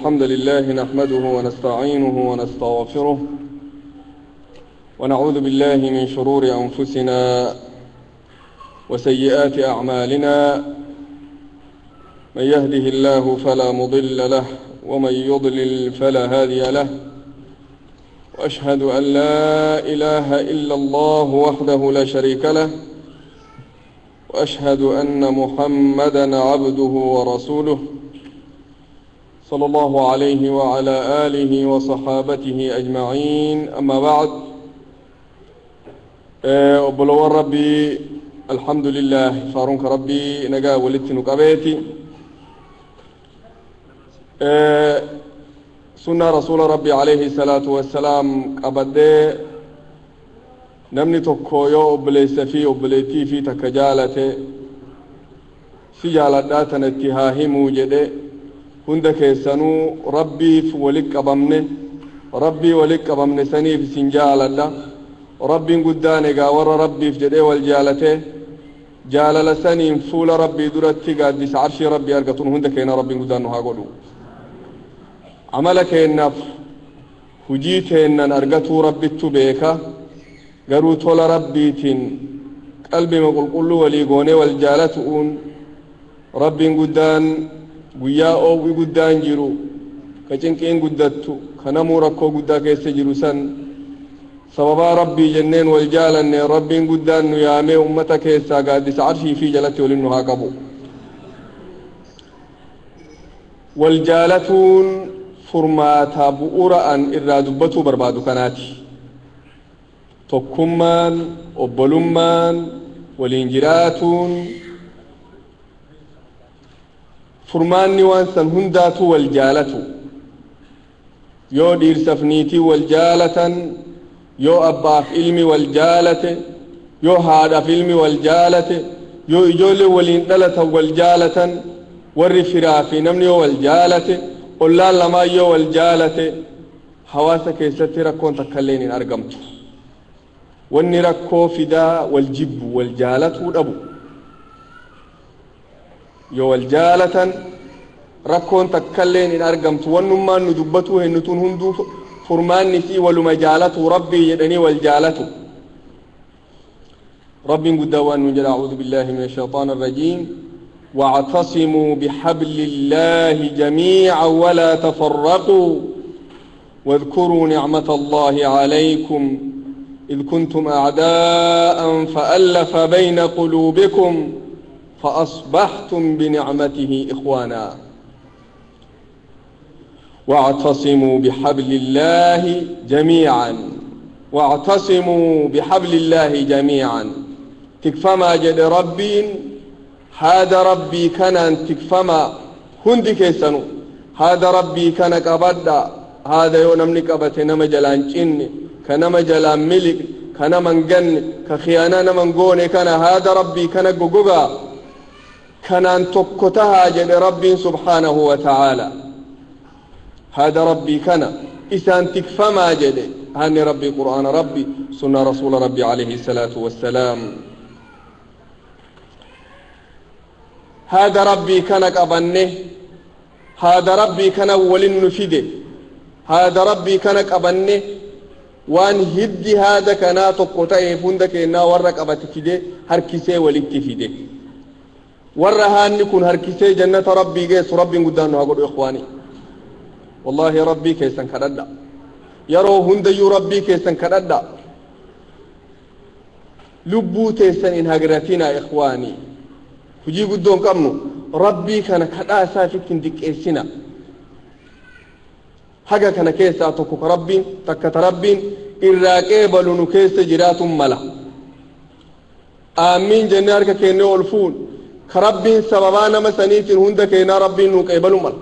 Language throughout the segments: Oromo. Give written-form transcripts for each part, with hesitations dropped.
الحمد لله نحمده ونستعينه ونستغفره ونعوذ بالله من شرور أنفسنا وسيئات أعمالنا، من يهده الله فلا مضل له ومن يضلل فلا هادي له، وأشهد أن لا إله إلا الله وحده لا شريك له، وأشهد أن محمدا عبده ورسوله صلى الله عليه وعلى آله وصحابته أجمعين. أما بعد، وبلو ربي الحمد لله فارنك ربي نجا ولدت نقبيتي سنة رسول ربي عليه الصلاة والسلام أبدي namni tokko yoo obboleessa fi obboleettii fi takka jaalate si jaaladhaa tana itti haa himuu jedhe, hunda keessanuu Rabbiif walit qabamne, Rabbii walit qabamne saniif isin jaaladha. Rabbiin guddaan egaa warra Rabbiif jedhee wal jaalate jaalala saniin fuula Rabbii duratti gaaddisa arshii Rabbii argatun hunda keenya Rabbiin guddaan nu haa godhu. Amala keennaaf hujii teennan argatuu Rabbittu beeka, garuu tola Rabbiitiin qalbima qulqulluu walii goonee wal jaalatu'uun Rabbiin guddaan guyyaa oowwi guddaan jiru, ka cinqiin guddattu, ka namuu rakkoo guddaa keessa jiru san sababaa Rabbii jenneen wal jaalanne Rabbiin guddaan nu yaamee ummata keessaa gaaddisa arshii fi jalatti waliin nu haa qabu. Wal jaalatuun furmaataa bu'uura an irraa dubbatuu barbaadu kanaati. Tokkummaan, obbolummaan, waliin jiraatuun furmaanni waan san hundaatu wal jaalatu. Yoo dhiirsaaf niitii wal jaalatan, yoo abbaaf ilmi wal jaalate, yoo haadhaaf ilmi wal jaalate, yoo ijoollee waliin dhalatan wal jaalatan, warri firaa fi namni yoo wal jaalate, ollaan lamaan yoo wal jaalate, hawaasa keessatti rakkoon takka illee hin argamtu. Wanni rakkoo fidaa wal jibbu, wal jaalatuu dhabu. Yoo wal jaalatan rakkoon takka illee hin argamtu. Wannummaan nu dubbatuu hennutuun hunduu furmaanni isii waluma jaalatu, Rabbii jedhanii wal jaalatu. Rabbiin guddaa waan nuun jedha: أعوذ بالله من الشيطان الرجيم، واعتصموا بحبل الله جميعا ولا تفرقوا واذكروا نعمة الله عليكم إذ كنتم أعداء فألف بين قلوبكم فأصبحتم بنعمته إخوانا. واعتصموا بحبل الله جميعا، واعتصموا بحبل الله جميعا، tikfamaa jedhe Rabbiin. Haada Rabbii kanaan tikfamaa, hundi keessanu haada Rabbii kana qabadha. Haada yoo namni qabate nama jalaan cinne, ka nama jalaan miliqne, ka nama hin ganne, ka khiyaanaa nama hin goone kana, haada Rabbii kana gogogaa kanaan tokko tahaa jedhe Rabbiin سبحانه وتعالى. Haada Rabbii kana isaan tikfamaa jedhe. Haanni Rabbii Qur'aana Rabbi, sunna rasuula Rabbi عليه الصلاة والسلام. Haada Rabbii kana qabanne, haada Rabbii kana walin nu fide, haada Rabbii kana qabanne, waan hiddi haada kanaa tokko ta'eef hunda kennaa warra qabate fide, harkisee walitti fide. Warra haanni kun harkisee jannata Rabbii geessu Rabbiin guddaan nu haa godhu. إخواني، والله Rabbii keessan kadhadha, yeroo hundayyuu Rabbii keessan kadhadha. Lubbuu teessan hin hagratina. إخواني, hujii guddoo hin qabnu, Rabbii kana kadhaa isaa ifitti hin diqqeessina. Haga kana keessaa tokko ka Rabbiin takka ta Rabbiin irraa qeebalu nu keessa jiraatun mala. Aamiin jennee harka keennee ol fuun ka Rabbiin sababaa nama saniitiin hunda keenyaa Rabbiin nu qeebalu mala.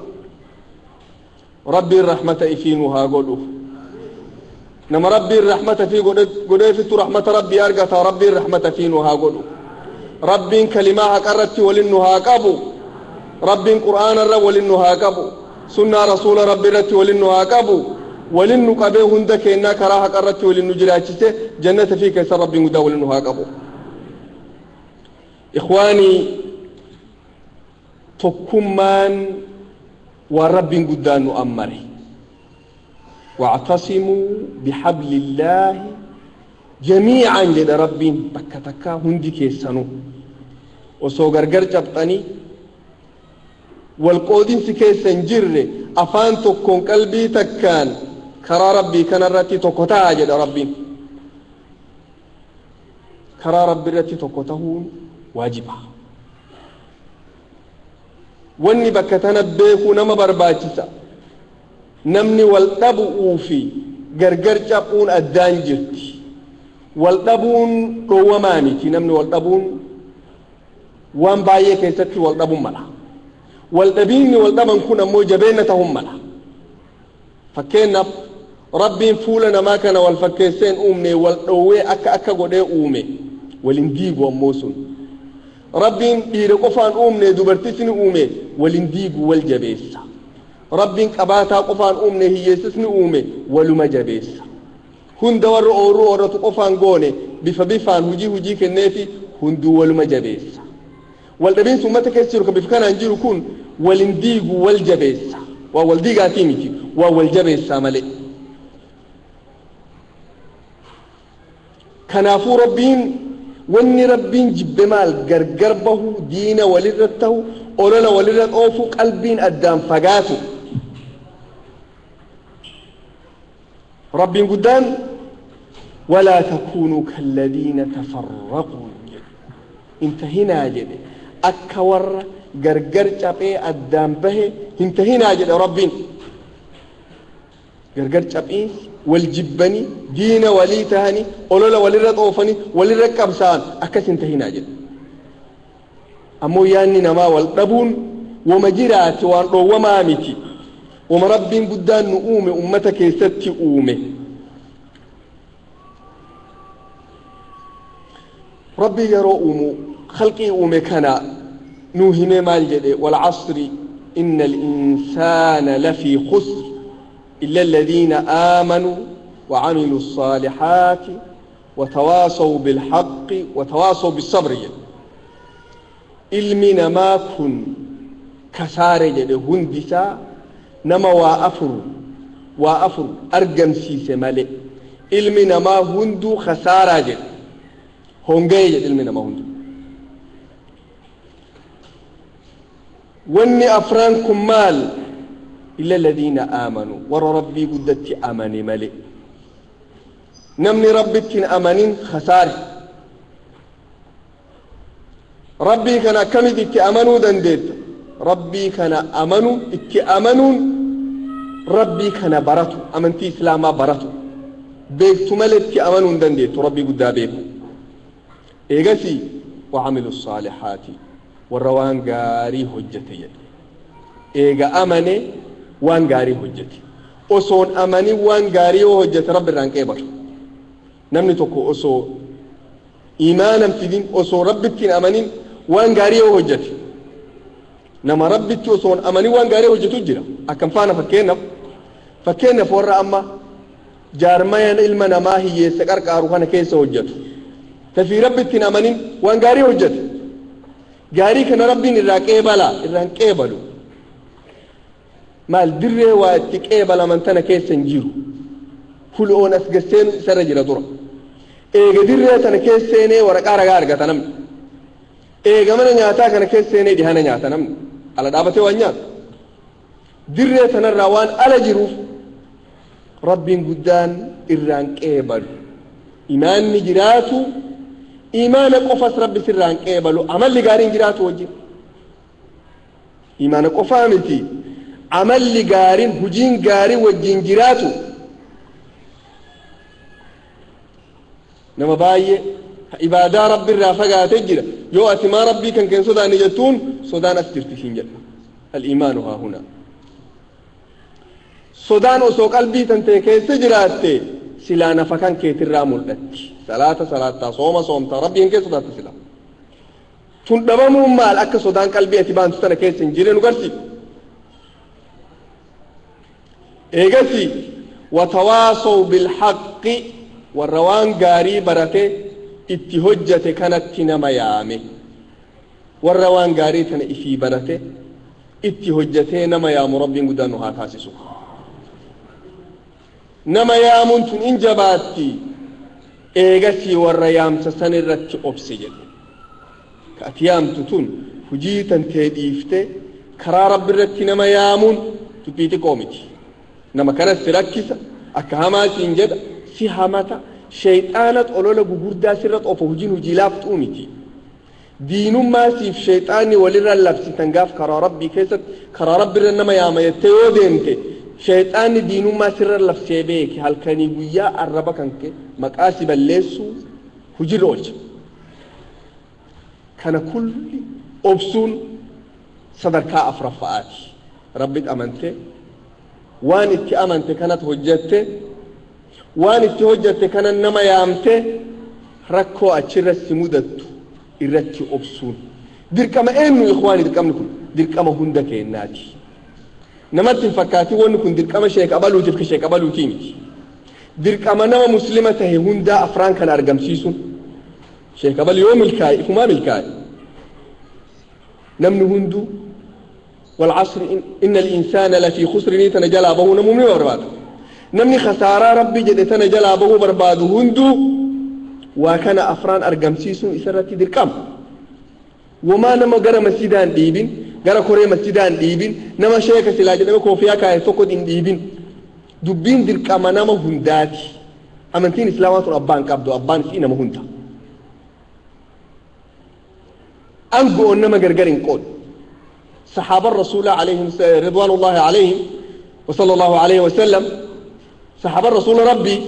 Rabbiin rahmata ifii nu haa godhu. Nama Rabbiin rahmata fi godheefittu rahmata Rabbii argata. Rabbiin rahmata fi nu haa godhu. Rabbiin kalimaa haqarratti walin nu haa qabu. Rabbiin Qur'aana irra walin nu haa qabu, sunnaa rasuula Rabbi irratti walin nu haa qabu. Walin nu qabee hunda keenyaa karaa haqarratti walin nu jiraachise jannata fi keessa Rabbiin guddaa walin nu haa qabu. إخواني, tokkummaan Waan Rabbiin guddaan nu ammare. Wactasimuu bihablillaahi jamiican jedha Rabbiin bakka takkaa hundi keessanuu. Osoo gargar cabxanii wal qoodinsi keessa hin jirre, afaan tokkoon, qalbii takkaan karaa Rabbii kanarratti tokko ta'a jedha Rabbiin. Karaa Rabbi irratti tokko tahuun waajiba. Wanni bakka tana beekuu nama barbaachisa, namni wal dhabu'uu fi gargar caphuun addaan jirti. Wal dhabuun dhoowwamaa miti. Namni wal dhabuun waan baay'ee keessatti wal dhabuun mala. Wal dhabiinni wal dhaban kun ammoo jabeenna ta'uun mala. Fakkeenyaaf, Rabbiin fuula namaa kana wal fakkeesseen uumne, wal dhoowwee akka akka godhee uume, walin diigu. Ammoo sun Rabbiin dhiira qofaan uumne, dubartis ni uume, walin diigu, wal jabeessa. Rabbiin qabaataa qofaan uumne, hiyyeessas ni uume, waluma jabeessa. Hunda warra ooruu oorratu qofaan goone, bifa bifaan hujii hujii kenneefi, hunduu waluma jabeessa. Wal dhabiinsi uummata keessa jiru kan bifa kanaan jiru kun walin diigu, wal jabeessa. Waa wal diigaatii miti, waa wal jabeessaa malee. Kanaafuu Rabbiin, wanni Rabbiin jibbe maal? Gargar bahu, diina walirra tahu, olola walirra xoofu, qalbiin addaan fagaatu. Rabbiin guddaan "Walaa takuunuu kalladhiina tafarraquu" jedhe. Hin tahinaa jedhe, akka warra gargar caphee addaan bahe hin tahinaa jedhe Rabbiin. Gargar caphiinsi, wal jibbanii, diina walii tahanii, olola walirra xoofanii, walirra qabsaa'an, akkas hin tahinaa jedhe. Ammoo yaanni namaa wal dhabuun wama jiraate, waan dhoowwamaa miti, wama Rabbiin guddaan nu uume, ummata keessatti uume. Rabbii yeroo uumu, khalqii uume kana nuu himee maal jedhe? "والعصر إن الإنسان لفي خسر إلا الذين آمنوا وعملوا الصالحات وتواصوا بالحق وتواصوا بالصبر" jedhe. Ilmi namaa kun kasaare jedhe hundisaa, nama waa afur argamsiise malee. Ilmi namaa hunduu kasaaraa jedhe, honga'e jedhe ilmi namaa hunduu. Wanni afraan kun maal? "إلا الذين آمنوا", warra Rabbii guddatti amane malee. Namni Rabbitti hin amanin kasaare. Rabbii kana akkamit itti amanuu dandeetta? Rabbii kana amanuu, itti amanuun Rabbii kana baratu, amantii Islaamaa baratu, beektu malee itti amanuu hin dandeettu. Rabbii guddaa beeku. Eegasii "وعملوا الصالحات", warra waan gaarii hojjete jedhe. Eega amane waan gaarii hojjete. Osoon amanin waan gaarii yoo hojjete, Rabbi irraan qeebalu. Namni tokko osoo imaanan fidin, osoo Rabbitti hin amanin waan gaarii yoo hojjete, nama Rabbitti osoon amanin waan gaarii hojjetu jira. Akkam faana? Fakkeenyaaf, warra amma jaarmayan ilma namaa hiyyeessa qarqaaru kana keessa hojjetu, tafii Rabbitti hin amanin waan gaarii hojjete, gaarii kana Rabbiin irraa qeebalaa? Irraan qeebalu. Maal? Dirree waa itti qeebalaman tana keessa hin jiru. Hul'oon as gasseenu isarra jira dura. Eega dirree tana keessa seenee waraqaa ragaa argata namni. Eega mana nyaataa kana keessa seenee dhihana nyaata namni. Ala dhaabatee waan nyaatu. Dirree tanarraa waan ala jiruuf Rabbiin guddaan irraan qeebalu. Imaanni jiraatu, imaana qofas Rabbi sirraan qeebalu, amalli gaariin jiraatu wajjin. Imaana qofaa miti, amalli gaariin, hujiin gaariin wajjin jiraatu. Nama baay'ee ibaadaa Rabbi irraa fagaatee jira. Yoo ati maa Rabbii kan keen sodaanne jettuun, sodaan as jirti siin jedha. الإيمان هاهنا. Sodaan osoo qalbii tan ta'e keessa jiraatte, silaa nafa kan keetirraa mul'atti. Salaata salaattaa, sooma soomtaa, Rabbii hin keessa sodaatta. Silaa tun dhabamuun maal? Akka sodaan qalbii ati baantu tana keessa hin jirre nu garsiisa. Eegasi "وتواصوا بالحق", warra waan gaarii barate itti hojjate kanatti nama yaame. Warra waan gaarii tana ifii barate Itti hojjatee nama yaamu Rabbiin guddaan nu haa taasisu. Nama yaamuun tun in jabaatti, eegasii warra yaamsa san irratti obse jedhe. Ka ati yaamtu tun hujii tantee dhiifte karaa Rabbi irratti nama yaamuun dubbii xiqqoo miti. Nama kanas si rakkisa, akka hamaa siin jedha, si hamata, sheyxaanat olola gugurdaa sirra xoofa. Hujiin hujii laaftuu miti. Diinummaa siif sheyxaanni walirra labsitan gaaf karaa Rabbii keessatti karaa Rabbi irra nama yaama jettee yoo deemte, sheyxaanni diinummaa sirra labsee beeke halkanii guyyaa arraba kanke maqaa si balleessuu hujirra oolcha. Kana kulli obsuun sadarkaa afraffa'aati. Rabbit amante, waan itti amante kanat hojjatte, waan itti hojjatte kana nama yaamte, rakkoo achirra si mudattu irratti obsuun dirqama eenyu, ikhwaani? Dirqamni kun dirqama hunda keennaati. Namatti hin fakkaatin, wanni kun dirqama sheek abaluutiif ka sheek abaluutii miti. Dirqama nama Muslima tahe hundaa afraan kana argamsiisuun. Sheek abal yoo milkaa'e ifumaa milkaa'e. Namni hunduu والعصر إن الإنسان لفي خسر tana jalaa bahuu namuu ni barbaada. Namni khasaaraa Rabbi jedhe tana jalaa bahuu barbaadu hunduu waa kana afraan argamsiisuun isarratti dirqama. Wamaa nama gara masjidaan dhiibin, gara koree masjidaan dhiibin, nama sheeka silaa jedhame koofiyaa kaa'e tokko hin dhiibin. Dubbiin dirqama nama hundaati. Amantiin Islaamaa tun abbaan qabdu, abbaan isii nama hunda. Angoon nama gargar hin qoodu. Saxaaban Rasuula عليهم رضوان الله عليهم وصلى الله عليه وسلم, saxaaban Rasuula Rabbii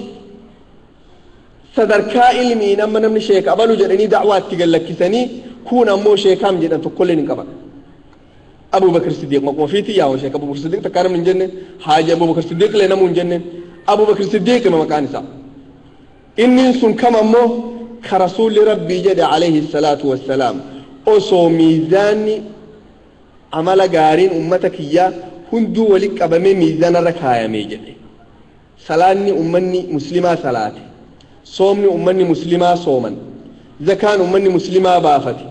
sadarkaa ilmiin amma namni sheeka abalu jedhanii dacwaa itti gallakkisanii kun ammoo sheekaam jedhan tokkolleen hin qaban. Abu Bakr Siddiq maquma fiiti yaa sheek Abu Bakr Siddiq takkaa namni hin jenne, Haaji Abu Bakr Siddiq illee namuu hin jenne. Abu Bakr Siddiq ima maqaan isaa. Inni sun kam ammoo ka Rasuulli Rabbii jedhe عليه الصلاة والسلام, osoo miizaanni amala gaariin ummata kiyyaa hunduu walitti qabamee miizaanarra kaayamee jedhe, salaanni ummanni Muslimaa salaate, soomni ummanni Muslimaa sooman, zakaan ummanni Muslimaa baafate,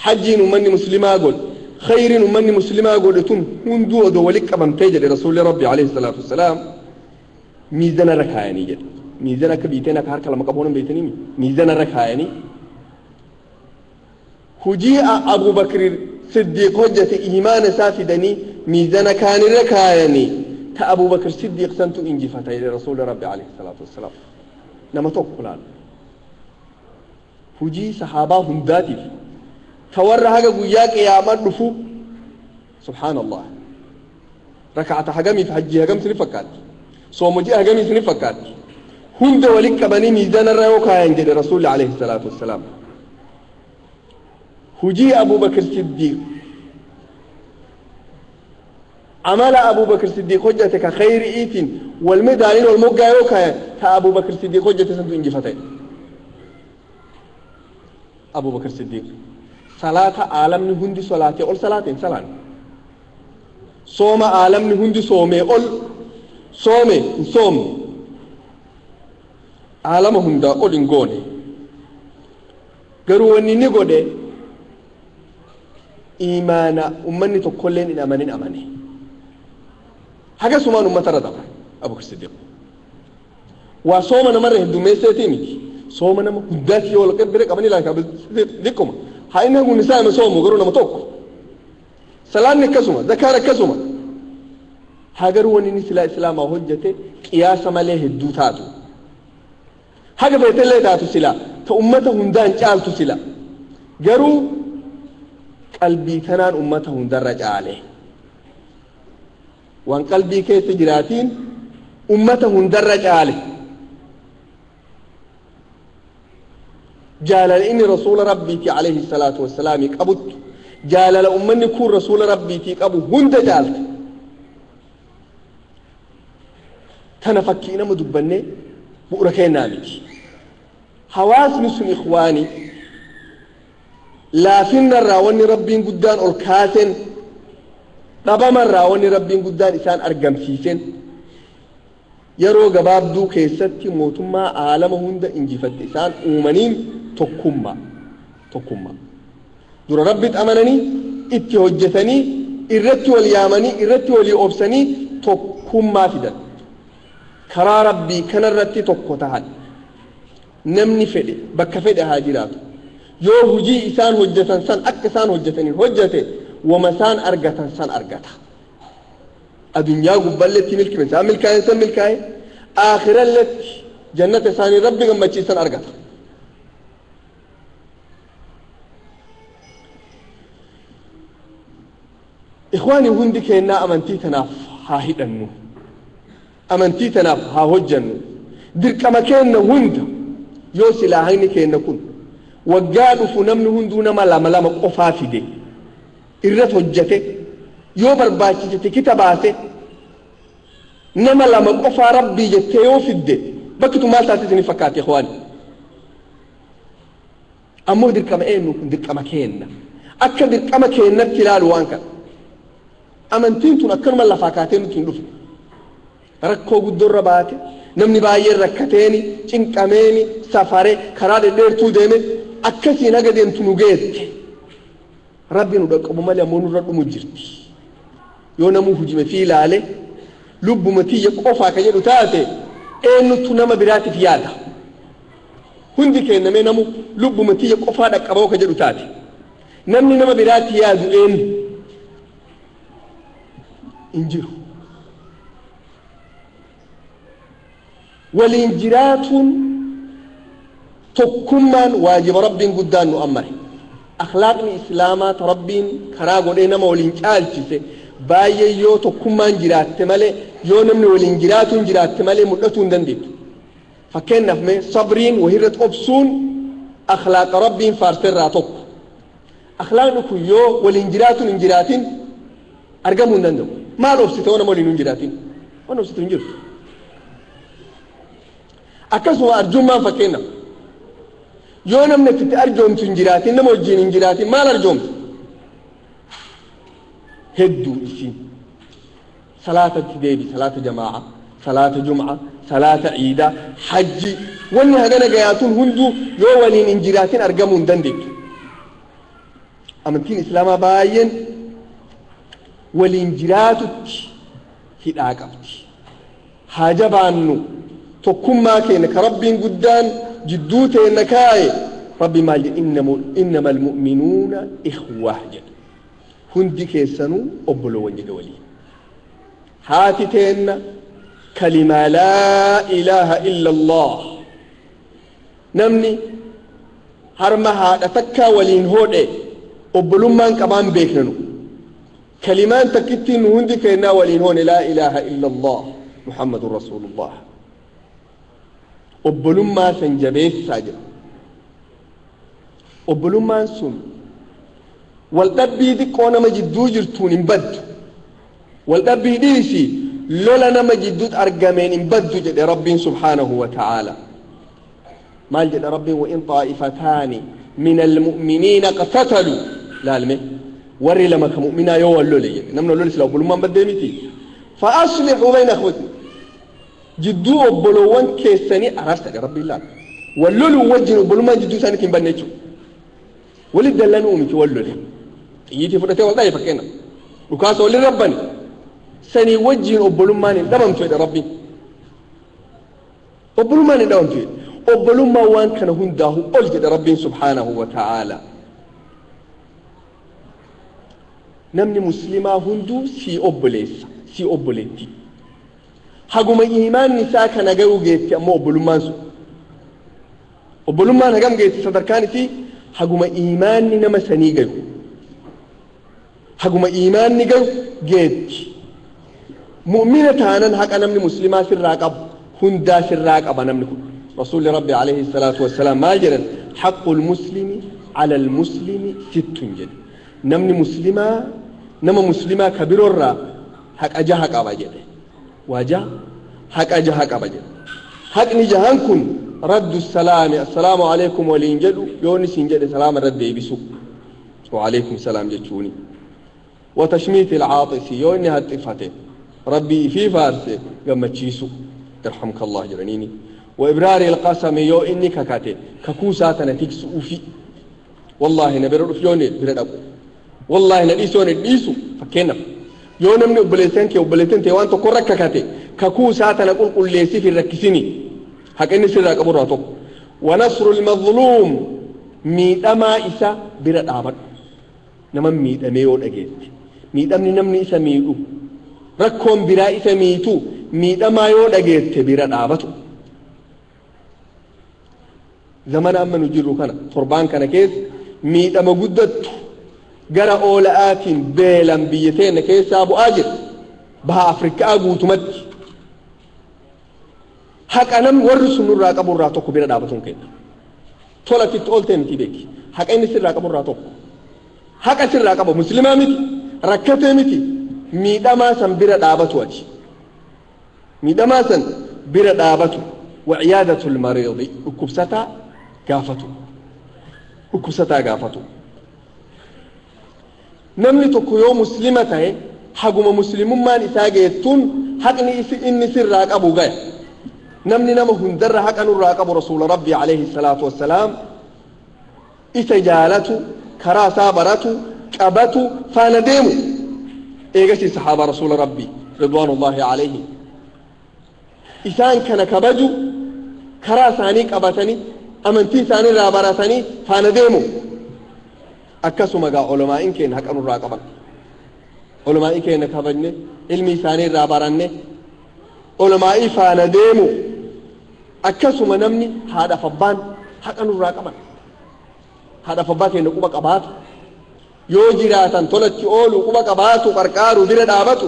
hajjiin ummanni Muslimaa godhe, khayriin ummanni Muslimaa godhe tun hunduu odoo walitti qabamtee jedhe Rasuulli Rabbi عليه الصلاة والسلام, miizanarra kaayanii jedhe. Miizana akka biiteen akka harka lama qabuun beeytanii miizanarra kaayanii hujii Abu Bakr Siddiiq hojjete imaana isaa fidanii miizana kaanirra kaayanii, ta Abu Bakr Siddiiq santu injifata jedhe Rasuulli Rabbi عليه الصلاة والسلام. Nama tokko laal, hujii sahaabaa hundaatiif ta warra haga guyyaa qiyaamaa dhufu, سبحان الله, raka'ata hagamiif, hajjii hagam sini fakkaatti, sooma ji'a hagamii sini fakkaatti, hunda walitti qabanii miizaanarra yoo kaayan jedhe Rasuulli عليه الصلاة والسلام, hujii Abu Bakr Siddiiq, amala Abu Bakr Siddiiq hojjete ka khayri'iitiin wal medaaliin wal moggaa yoo kaayan, ta Abu Bakr Siddiiq hojjete santu injifate. Abu Bakr Siddiiq salaata aalamni hundi solaatee ol salaate hin salaanne. Sooma aalamni hundi soomee ol soome hin soomne. Aalama hundaa ol hin goone. Garuu wanni inni godhe imaana ummanni tokkolleen hin amanin amane. Hagasumaan ummata irra dabre Abu Bakr Siddiiq. Waa sooma namarra heddummeesseetii miti. Sooma nama hundaati yoo wal bira qabanii ilaalan xiqquma. Haa inni kun isaa hima soomu garuu nama tokko. Salaanni akkasuma, zakaan akkasuma. Haa garuu wanni inni silaa Islaamaa hojjete qiyaasa malee hedduu taatu. Haga feetellee taatu silaa ta ummata hundaan caaltu sila. Garuu qalbii tanaan ummata hundarra caale. Waan qalbii keessa jiraatiin ummata hundarra caale. Jaalala inni Rasuula Rabbiiti عليه الصلاة والسلام qabuttu jaalala ummanni kun Rasuula Rabbiitii qabu hunda caalte. Tana fakkii nama dubbannee bu'ura kennaa miti. Hawaasni sun, ikhwaani, laafinnarraa wanni Rabbiin guddaan ol kaasen, dhabamarraa wanni Rabbiin guddaan isaan argamsiisen, yeroo gabaabduu keessatti mootummaa aalama hunda injifatte isaan uumaniin tokkummaa. Tokkummaa dura Rabbitti amananii itti hojjetanii. Irratti wal yaamanii, irratti walii obsanii tokkummaa fidan. Karaa Rabbii kanarratti tokko tahan. Namni fedhe bakka fedhe haa jiraatu, yoo hujii isaan hojjetan san akka isaan hojjetaniin hojjete, wama isaan argatan san argata. Adunyaa gubballetti milkime isaan milkaa'en san milkaa'e, aakhiralletti jannata isaanii Rabbi gammachiisan argata. Ikhwaani, hundi keennaa amantii tanaaf haa hidhannu, amantii tanaaf haa hojjannu. Dirqama keenna hunda yoo silaa haqni keenna kun waggaa dhufu namni hunduu nama lama lama qofaa fide irratti hojjate, yoo barbaachise tikita baase, nama lama qofaa Rabbii jettee yoo fidde, bakki tun maal taate isinif fakkaate, ikhwaani? Ammoo dirqama eenyu kun? Dirqama keenna. Akka dirqama keennatti ilaalu waan kana. Amantiin tun akkanuma lafaa kaatee nutti hin dhufne. Rakkoo guddoorra baate, namni baay'een rakkateeni, cinqameeni, safare, karaa dhedheertuu deeme, akkasiin haga deemtu nu geette. Rabbi nu dhaqqabu malee ammoo nurra dhumu jirti. Yoo namuu hujime fi ilaale, lubbuma tiyya qofaa ka jedhu taate, eenyutu nama biraatiif yaada? Hundi kennamee namu lubbuma tiyya qofaa dhaqqaboo ka jedhu taate, namni nama biraatti yaadu eenyu? Hin jiru. Waliin jiraatuun, tokkummaan waajiba Rabbiin guddaan nu ammare. Akhlaaqni Islaamaa ta Rabbiin karaa godhee nama waliin caalchise baay'ee yoo tokkummaan jiraatte malee, yoo namni waliin jiraatuun jiraatte malee mul'atuu hin dandeettu. Fakkeenyaaf mee sabriin, wahirratti obsuun, akhlaaqa Rabbiin faarserraa tokko. Akhlaaqni kun yoo waliin jiraatuun hin jiraatin argamuu hin danda'u. Maal obsite yoo nama waliin hin jiraatin? Waan obsitu hin jirtu. Akkasuma arjummaan, fakkeenyaaf, yoo namni itti arjoomtu hin jiraatin, nama wajjiin hin jiraatin, maal arjoomtu? Hedduu isiin salaatatti deebi, salaata jamaa'a, salaata jum'a, salaata ciidaa, hajji, wanni hagana gayaatuun hunduu yoo waliin hin jiraatin argamuu hin dandeettu. Amantiin Islaamaa baay'een waliin jiraatutti hidhaa qabdi. Haa jabaannu tokkummaa keenya ka Rabbiin guddaan jidduu teenna kaaye. Rabbi maal jedhe? "Innama almu'minuuna ikhwah" jedhe. Hundi keessanuu obboloowwan jedhe waliin. Haati teenna kalimaa laa ilaaha illa Allah, namni harma haadha takkaa waliin hodhe, obbolummaan qabaan beeknanu. Kalimaan takkittiin nu hundi keennaa waliin hoone laa ilaaha illa Allah Muhammadun rasuulullah. Obbolummaa san jabeessaa jedha. Obbolummaan sun waldhabbii xiqqoo nama jidduu jirtuun hin baddu. Waldhabbii dhiisi, lola nama jidduut argameen hin baddu jedhe Rabbiin subhaanahu wa ta'aala. Maal jedha Rabbiin? "Wa in xaa'ifataani min almu'miniina iqtataluu", laalme, warri lama ka mu'minaa yoo wal lole jedhe. Namni wal lole sila obbolummaan baddee miti. "Fa aslixuu bayna akhwati", jidduu obboloowwan keessanii araarsa jedhe Rabbiin. Laal, wal loluu wajjin obbolummaan jidduu isaaniitti hin banne jechuudha. Walit dallanuu miti, wal lole, xiyyiitii fudhatee wal dhaye, fakkeenya dhukaasa walin rabbani, sanii wajjin obbolummaan hin dhabamtu jedhe Rabbiin. Obbolummaan hin dhabamtu jedhe. Obbolummaan waan kana hundaahu ol jedhe Rabbiin subhaanahu wa ta'aala. Namni Muslimaa hunduu sii obboleessa, sii obboleetti. Haguma iimaanni isaa kana ga'uu geetti ammoo obbolummaan sun. Obbolummaan hagam geetti sadarkaan isii? Haguma iimaanni nama sanii gayu, haguma iimaanni gayu geetti. Mu'mina taanan haqa namni Muslimaa sirraa qabu hundaa sirraa qaba namni kun. Rasuulli Rabbi alayhi salaatu wassalaam maal jedhan? "Haqqul muslimi ala almuslimi sittun" jedhe. Namni Muslimaa nama Muslimaa ka biroorraa haqa jaha qaba jedhe. Waa jaha, haqa jaha qaba jedhe. Haqni jahan kun raddu salaami, assalaamu alaykum waliin jedhu, yoo inni siin jedhe salaama irra deebisu, wa salaam jechuuni. وتشميت العاطس, yoo inni haxxifate, Rabbii ifii faarse, gammachiisu, yarhamka Allah jedhaniini. وإبرار القسم, yoo inni kakate, kakuu isaa tana tiksuufi, wallahi na bira dhuf yoone bira dhaqu. Wallaahi na dhiisoo hin dhiisu. Fakkeenyaaf, yoo namni obboleessan kee, obboleessan ta'e, waan tokko rakkate, kakuu isaa tana qulqulleessiif hin rakkisini. Haqa inni sirraa qaburraa tokko. ونصر المظلوم, miidhamaa isa bira dhaabadhu. Nama miidhamee yoo dhageette, miidhamni namni isa miidhu, rakkoon biraa isa miitu, miidhamaa yoo dhageette bira dhaabatu. Zamana amma nu jirru kana, torbaan kana keessa miidhama guddattu gara oola'aatiin beelan biyya teenya keessaa bu'aa jira, Baha Afrikaa guutumatti. Haqa nam warri sun nurraa qaburraa tokko bira dhaabatuun kenna. Tolatitti ooltee miti, beeki. Haqa inni sirraa qaburraa tokko, haqa sirraa qaba. Muslimaa miti, rakkatee miti, miidhamaa san bira dhaabatu. Ati miidhamaa san bira dhaabatu. وعيادة المريض, dhukkubsataa gaafatu, dhukkubsataa gaafatu. Namni tokko yoo muslima ta'e, haguma muslimummaan isaa geettuun haqni inni sirraa qabu gaya. Namni nama hundarra haqa nurraa qabu Rasuula Rabbii عليه الصلاة والسلام. Isa jaalatu, karaa isaa baratu, qabatu, faana deemu. Eegasii sahaabaa Rasuula Rabbii رضوان الله عليهم, isaan kana kabaju, karaa isaanii qabatanii, amantii isaanii irraa baratanii faana deemu. Akkasuma gaa olamaa'in keenya haqa nurraa qaban. Olamaa'ii keenya kabajne, ilmi isaanii irraa baranne, olamaa'ii faana deemu. Akkasuma namni haadhaaf abbaan haqa nurraa qaban. Haadhaaf abbaa keenya quba qabaatu, yoo jiraatan tolatti oolu, quba qabaatu, qarqaaru, bira dhaabatu.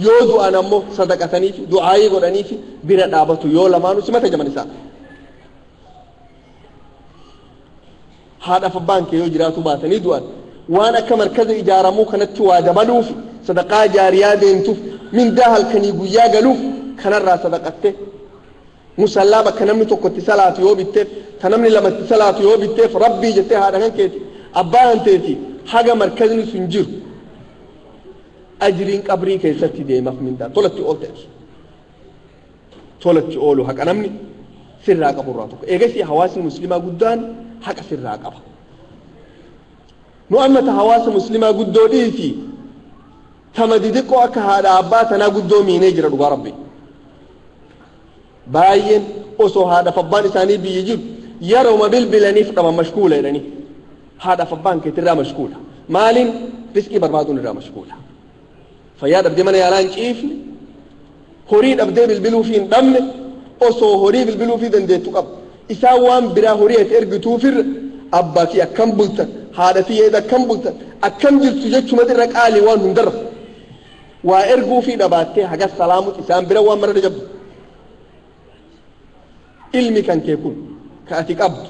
Yoo du'an ammoo sadaqataniif, du'aayii godhaniif, bira dhaabatu. Yoo lamaanuu simata jaman isaa. Haadhaaf abbaan kee yoo jiraatu baatanii du'an, waan akka markaza ijaaramuu kanatti waa dabaluuf, sadaqaa jaariyaa deemtuuf, mindaa halkanii guyyaa galuuf kanarraa sadaqatte, musallaa bakka namni tokko itti salaatu yoo bitteef, ta namni lama itti salaatu yoo bitteef, Rabbii jettee haadha kan keeti, abbaa kan teeti, haga markazni sun jiru ajriin qabrii keessatti deemaaf mindaa tolatti oolte. Tolatti oolu haqa namni sirraa qaburraa tokko. Eegasii hawaasni muslimaa guddaan haqa sirraa qaba. Nu amma ta hawaasa muslimaa guddoo dhiisi, tama didiqqoo akka haadha abbaa tanaa guddoo miinee jira. Dhugaa Rabbi, baay'een osoo haadhaaf abbaan isaanii biyyi jiru yerooma bilbilaniif dhaban, mashkuula jedhanii. Haadhaaf abbaan keetirraa mashkuula maaliin? Riskii barbaaduun irraa mashkuula. Fayyaa dhabdee mana yaalaa hin ciifne, horii dhabdee bilbiluufii hin dhabne. Osoo horii bilbiluufii dandeettu qabu, isaan waan biraa horii ati ergituufirra abbaa fi akkam bultan, haadha fi eeda akkam bultan, akkam jirtu jechuma irra qaalii waan hundarra. Waa erguufii dhabaattee haga salaamut isaan bira waan mara jabdu. Ilmi kan kee kun ka ati qabdu,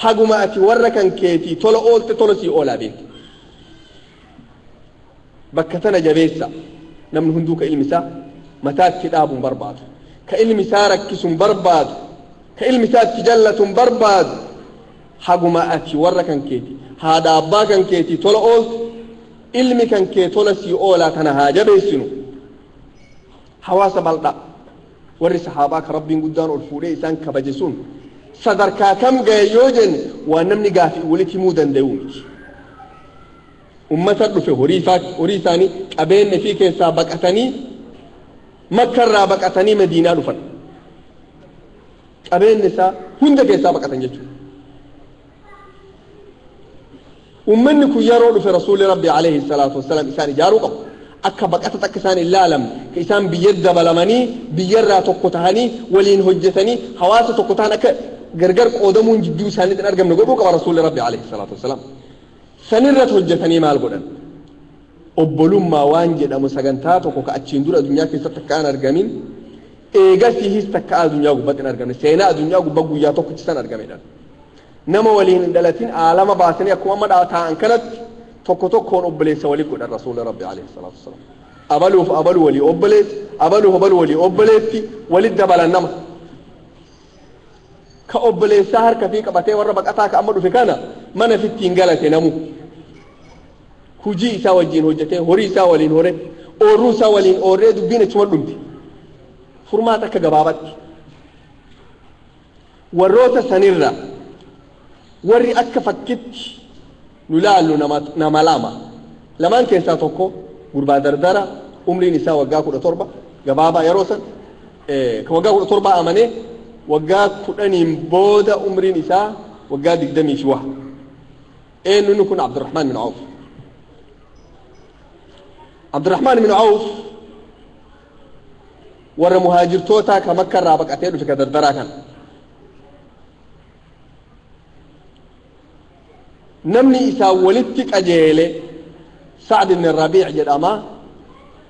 haguma ati warra kan keetii tola oolte tola sii oolaa beektu. Bakka tana jabeessa. Namni hunduu ka ilmi isaa mataatti dhaabuun barbaadu, ka ilmi isaa rakkisuun barbaadu, ka ilmi isaa itti jallatuun barbaadu, haguma ati warra kan keeti, haadha abbaa kan keetii tola ooltu ilmi kan kee tola sii oolaa. Tana haa jabeessinu. Hawaasa bal'aa, warri sahaabaa ka Rabbiin guddaan ol fuudhee isaan kabaje sun sadarkaa kam gahe yoo jenne, waan namni gaafii walitti himuu danda'u miti. Ummata dhufe, horii isaanii, qabeenya fi keessaa baqatanii, Makkarraa baqatanii Madiinaa dhufan. Qabeenya isaa hunda keessaa baqatan jechuudha. Ummanni kun yeroo dhufe, Rasuulli Rabbi عليه الصلاة والسلام isaan ijaaruu qabu. Akka baqata takka isaan hin laalamne, ka isaan biyya dabalamanii, biyyarraa tokko tahanii, waliin hojjetanii, hawaasa tokko tahan, akka gargar qoodamuun jidduu isaaniitti hin argamne godhuu qaba Rasuulli Rabbi عليه الصلاة والسلام. Sanirratti hojjetanii maal godhan? Obbolummaa waan jedhamu sagantaa tokko ka achiin dura addunyaa keessatti akka hin argamin, eegasiihis takka addunyaa gubbatti hin argamne, seenaa addunyaa gubbaa guyyaa tokkichi san argamedha. Nama waliin hin dhalatin aalama baasanii akkuma amma taa'an kanatti tokko tokkoon obboleessa walii godhan Rasuulli Rabbi عليه الصلاة والسلام. Abaluuf abaluu walii obboleessi, abaluuf abaluu walii obboleetti walitti dabalan. Nama ka obboleessaa harka fi qabatee warra baqataa ka amma dhufe kana mana fittiin galate, namu hujii isaa wajjiin hojjetee, horii isaa waliin hore, oorruu isaa waliin oorree, dubbiin achuma dhumte. Furmaata akka gabaabatti warroota sanirra warri akka fakkitti nu laallu nama lama. Lamaan keessaa tokko gurbaa dardara umriin isaa waggaa 17 gabaabaa yeroo san ka waggaa 17 amanee waggaa 10 booda umriin isaa waggaa 20 fi waa. Eenyuun kun? Abdurrahmaan bin Awf. Abdurrahmaan bin Awf warra muhaajirtootaa ka Makka irraa baqatee dhufe ka dardaraa kana. Namni isaa walitti qajeele Sa'd ibn Rabii' jedhama.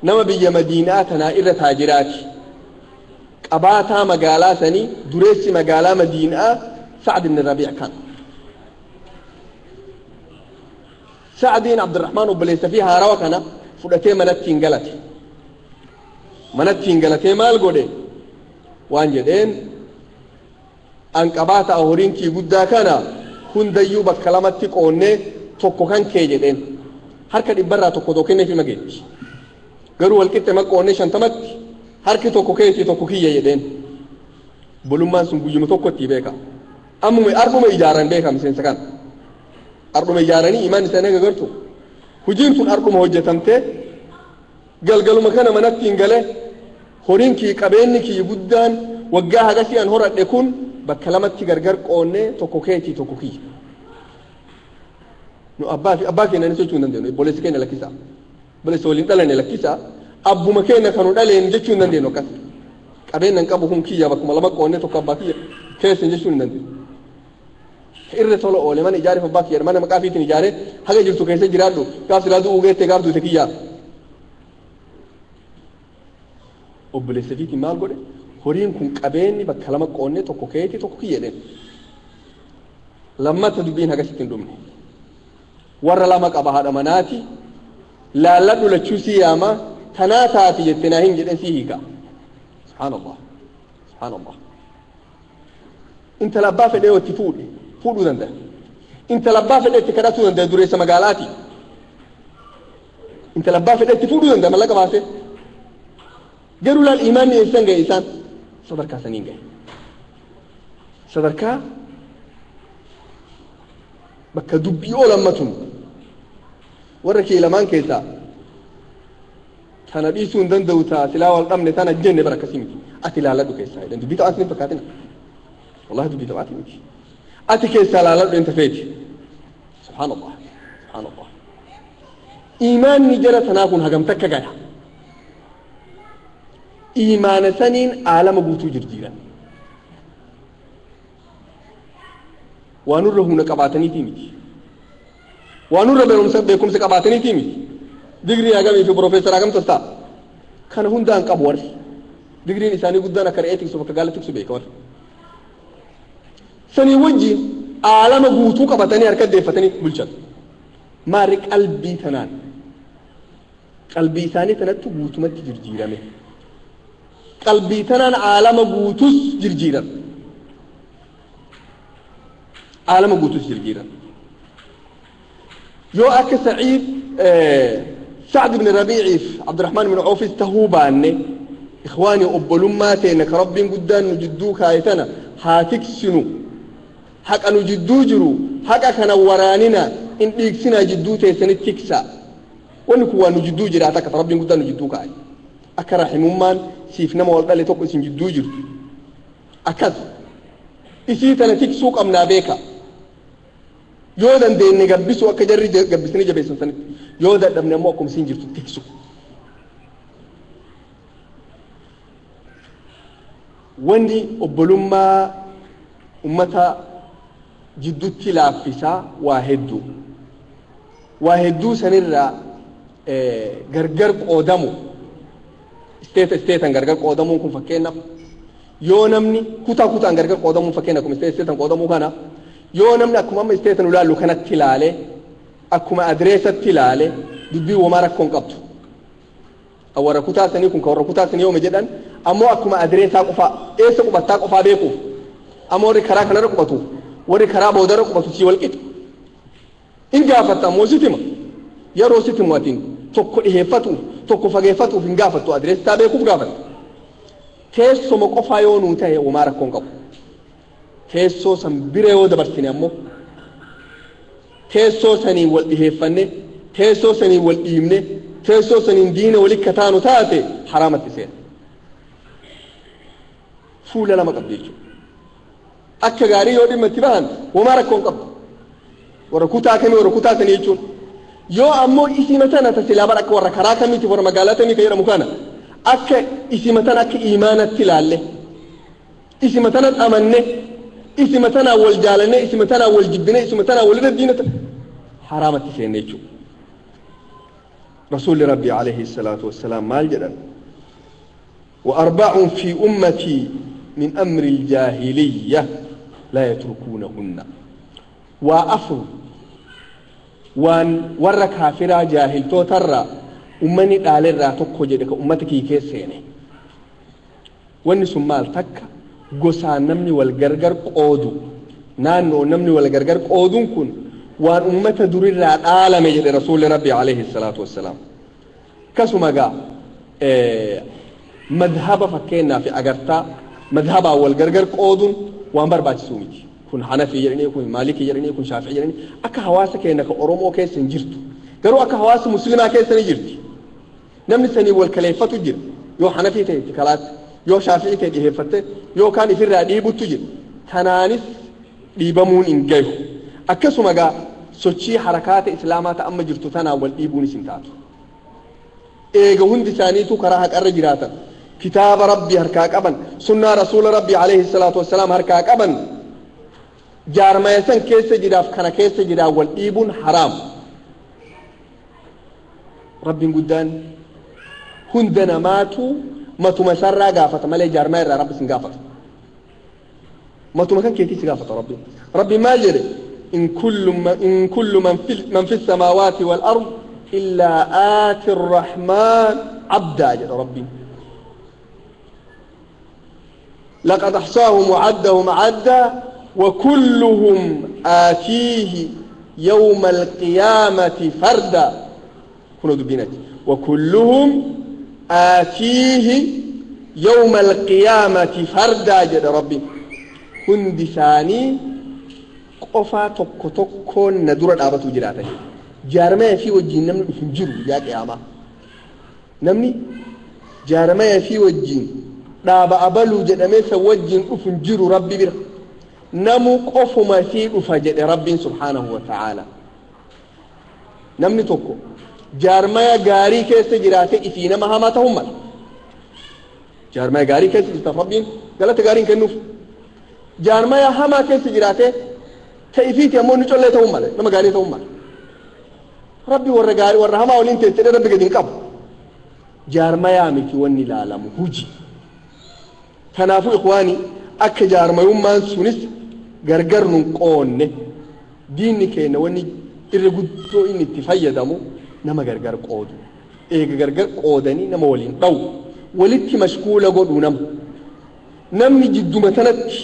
Nama biyya Madiinaa tanaa irra taajiraati. Qabaataa magaalaa sanii, dureessi magaalaa Madiinaa Sa'd ibn Rabii' kana. Sa'diin Abdurrahmaan obboleessa fi haarawa kana fudhatee manatti hin galate. Manatti hin galatee maal godhe? Waan jedheen, an qabaata horiin kii guddaa kana hundayyuu bakka lamatti qoonnee tokko kan kee jedheen. Harka dhibbarraa tokko tokko kenneefi mageetti. Garuu walqixxe maqoonnee 50tti harki tokko keetii tokko kiyya jedheen. Bolummaan sun guyyuma tokkotti beeka. Ammuma ardhuma ijaaran beeka miseensa kana. Ardhuma ijaaranii imaan isaanii agartu. Hojiin tun ardhuma hojjetamtee galgaluma kana manatti hin galee horiin kii qabeenyi kii guddaan waggaa hagasii an horadhe kun bakka lamatti gargar qoonnee tokko keetii tokko kiyya. Nu abbaa fi abbaa keenya ni sochuu hin dandeenyu. Obboleessi keenya lakkisaa. Obboleessa waliin dhalanne lakkisaa. Abbuma keenya kan nu dhaleen jechuu hin dandeenyu akkas. Qabeenya hin qabu kun kiyya bakkuma lama qoonnee tokko abbaa kiyya keessa jechuu hin dandeenyu. Irra tola oole mana ijaareef abbaa kiyya mana maqaa fiitiin ijaaree haga jirtu keessa jiraadhu gaaf silaa du'uu geette gaaf duute kiyyaa. Obboleessa fiitiin maal godhe? Horiin kun qabeenyi bakka lama qoonnee tokko keetii tokko kiyya jedheen. Lammata dubbiin hagasitti hin dhumne. Warra lama qaba haadha manaati. Laalladhu lachuu si yaama tanaa taati jette naa hin jedhen si hiika. Subhaanallah. Subhaanallah. Intala abbaa fedhee itti fuudhe fuudhuu danda'a. Intala abbaa fedhee itti kadhatuu danda'a dureessa magaalaati. Intala abbaa fedhee itti fuudhuu danda'a mallaqa baasee. Garuu laal imaanni eessan ga'e isaan sadarkaa saniin ga'e. Sadarkaa bakka dubbii oolammatun warra kee lamaan keessaa tana dhiisuu hin danda'u ta'a silaa wal dhabne tana jenne bara akkasii miti. Ati laaladhu keessaa jedhan dubbii ta'aas ni fakkaatina. Wallahi dubbii ta'aati miti. Ati keessaa laaladhu inta feeti. Subhaanallah. Subhaanallah. Imaanni jara tanaa kun hagam takka gaya. Imaana saniin aalama guutuu jirjiiran. Waa nurra humna qabaataniitii miti. Waa nurra beekumsa qabaataniitii miti. Digrii hagamii fi profeesar hagam tas ta'a. Kana hundaan qabu warri. Digriin isaanii guddaan akka re'ee tiksu bakka gaala tiksu beeka warri. Sanii wajjin aalama guutuu qabatanii harka deeffatanii bulchan. Maarri qalbii tanaan. Qalbii isaanii tanattu guutumatti jirjiirame. Qalbii tanaan aalama guutus jirjiiran. Aalama guutus jirjiiran. Yoo akka Sa'iid Sa'd ibn Rabiiciif Abdurrahmaan ibn Awfis tahuu baanne ikhwaanii obbolummaa teenya ka Rabbiin guddaan nu jidduu kaaye tana haa tiksinu. Haqa nu jidduu jiru haqa kana waraanina in dhiigsinaa jidduu teessanitti tiksaa. Wanni kun waan nu jidduu jiraata akka Rabbiin guddaan nu jidduu kaaye. Akka rahimummaan siif nama wal dhale tokko isin jidduu jirtu. Akkas isii tana tiksuu qabnaa beeka. Yoo dandeenye gabbisuu akka jarri gabbisanii jabeessan sanitti. Yoo dadhabne ammoo akkuma isiin jirtu tiksu. Wanni obbolummaa ummata jidduutti laaffisaa waa hedduu. Waa hedduu sanirraa gargar qoodamu. Isteetan gargar qoodamuun kun fakkeenyaaf yoo namni kutaa kutaan gargar qoodamuun fakkeenya akkuma isteetan qoodamuu kana yoo namni akkuma amma isteetan ilaallu kanatti ilaale akkuma adireesatti ilaale dubbii womaa rakkoon qabdu. Warra kutaa sanii kun ka warra kutaa sanii yooma jedhan ammoo akkuma adireesaa qofaa eessa qubattaa qofaa beekuuf ammoo warri karaa kanarra qubatu warri karaa boodarra qubatu sii wal qixa. In gaafatta ammoo sitima yeroo sitimu atiin tokko dhiheeffatuuf tokko fageeffatuuf hin gaafattu adireessaa beekuuf gaafatta. Teessuma qofaa yoo nuu ta'e womaa rakkoon qabu. Teessoo san bira yoo dabarsine ammoo teessoo sanii wal dhiheeffanne Teessoo saniin wal dhiibne, teessoo saniin diina wali kataanu taate, haraamatti seena. Fuula lama qabdi jechuudha. Akka gaarii yoo dhimma itti bahan homaa rakkoon qabdu. Warra kutaa kamii, warra kutaa sanii jechuun. Yoo ammoo isima tana tasilaa bar akka warra karaa kamiitiif warra magaalaa tamii kan jedhamu kana akka isima tana akka iimaanatti ilaalle, isima tanan amanne, isima tanaan wal jaalanne, isima tanaan wal jibbine, isima tanaan walirra diinata, haraamatti seenne jechuudha. Rasuulli Rabbi alayhi salaatu wassalaam maal jedhan? وأربع في أمتي من أمر الجاهلية لا يتركونهن. وأفر waan warra kaafiraa jaahiltootarraa ummanni dhaalerraa tokko jedhe ka ummata kii keessa seene. Wanni sun maal? Takka, gosaan namni wal gargar qoodu, naannoo namni wal gargar qooduun kun waan ummata durirraa dhaalame jedhe Rasuulli Rabbi alayhi salaatu wassalaam. Kasuma gaa madhaba, fakkeenyaa fi agartaa madhabaa wal gargar qooduun waan barbaachisuu miti. Kun Hanafii jedhanii, kun Maalikii jedhanii, kun Shaafii jedhanii, akka hawaasa keenya ka Oromoo keessa hin jirtu. Garuu akka hawaasa Muslimaa keessa ni jirti. Namni sanii wal kaleeffatu jira. Yoo Hanafii ta'e itti kalaatti, yoo Shaafii ta'e dhiheeffatte, yookaan ifirraa dhiibuttu jira. Tanaanis dhiibamuun hin gahu. Akkasuma gaa sochii harakaata Islaamaa ta amma jirtu tanaan wal dhiibuunis hin taatu. Eega hundi isaaniitu karaa haqarra jiraatan, kitaaba Rabbii harkaa qaban, sunnaa Rasuula Rabbii alayhi salaatu wassalaam harkaa qaban, jaarmaya san keessa jiraaf kana keessa jiraa wal dhiibuun haraam. Rabbiin guddaan hunda namaatu matuma isarraa gaafata malee jaarmaya irraa Rabbi sin gaafata. Matuma kan keetii si gaafata Rabbiin. Rabbi maal jedhe? إن كل من في السماوات والأرض إلا آتي الرحمن عبدا jedha Rabbiin. لقد أحصاهم وعدهم عدا وكلهم آتيه يوم القيامة فردا. كنوا دبينات. وكلهم آتيه يوم القيامة فردا jedha Rabbiin. Hundi isaanii qofaa tokko tokkoon na dura dhaabatu jiraatan. Jaarmaya fi wajjin namni dhufu hin jiru guyyaa qiyaamaa. Namni jaarmaya fi wajjin dhaaba abaluu jedhamee san wajjin dhufu hin jiru Rabbi bira. Namu qofuma sii dhufa jedhe Rabbiin subhaanahu wa ta'aala. Namni tokko jaarmaya gaarii keessa jiraate ifii nama hamaa ta'uu mala. Jaarmaya gaarii keessa jirtaaf Rabbiin galata gaariin kennuuf. Jaarmaya hamaa keessa jiraate ta ifiiti ammoo inni collee ta'uu mala, nama gaarii ta'uu mala. Rabbi warra gaarii warra hamaa waliin teessee Rabbi gadi hin qabu. Jaarmayaa miti wanni ilaalamu, huji. Kanaafuu ikhwaani, akka jaarmayummaan sunis gargar nun qoonne, diinni keenya wanni irra guddoo inni itti fayyadamu nama gargar qoodu. Eega gargar qoodanii nama waliin dhawu, walitti mashkuula godhuu nama. Namni jidduma tanatti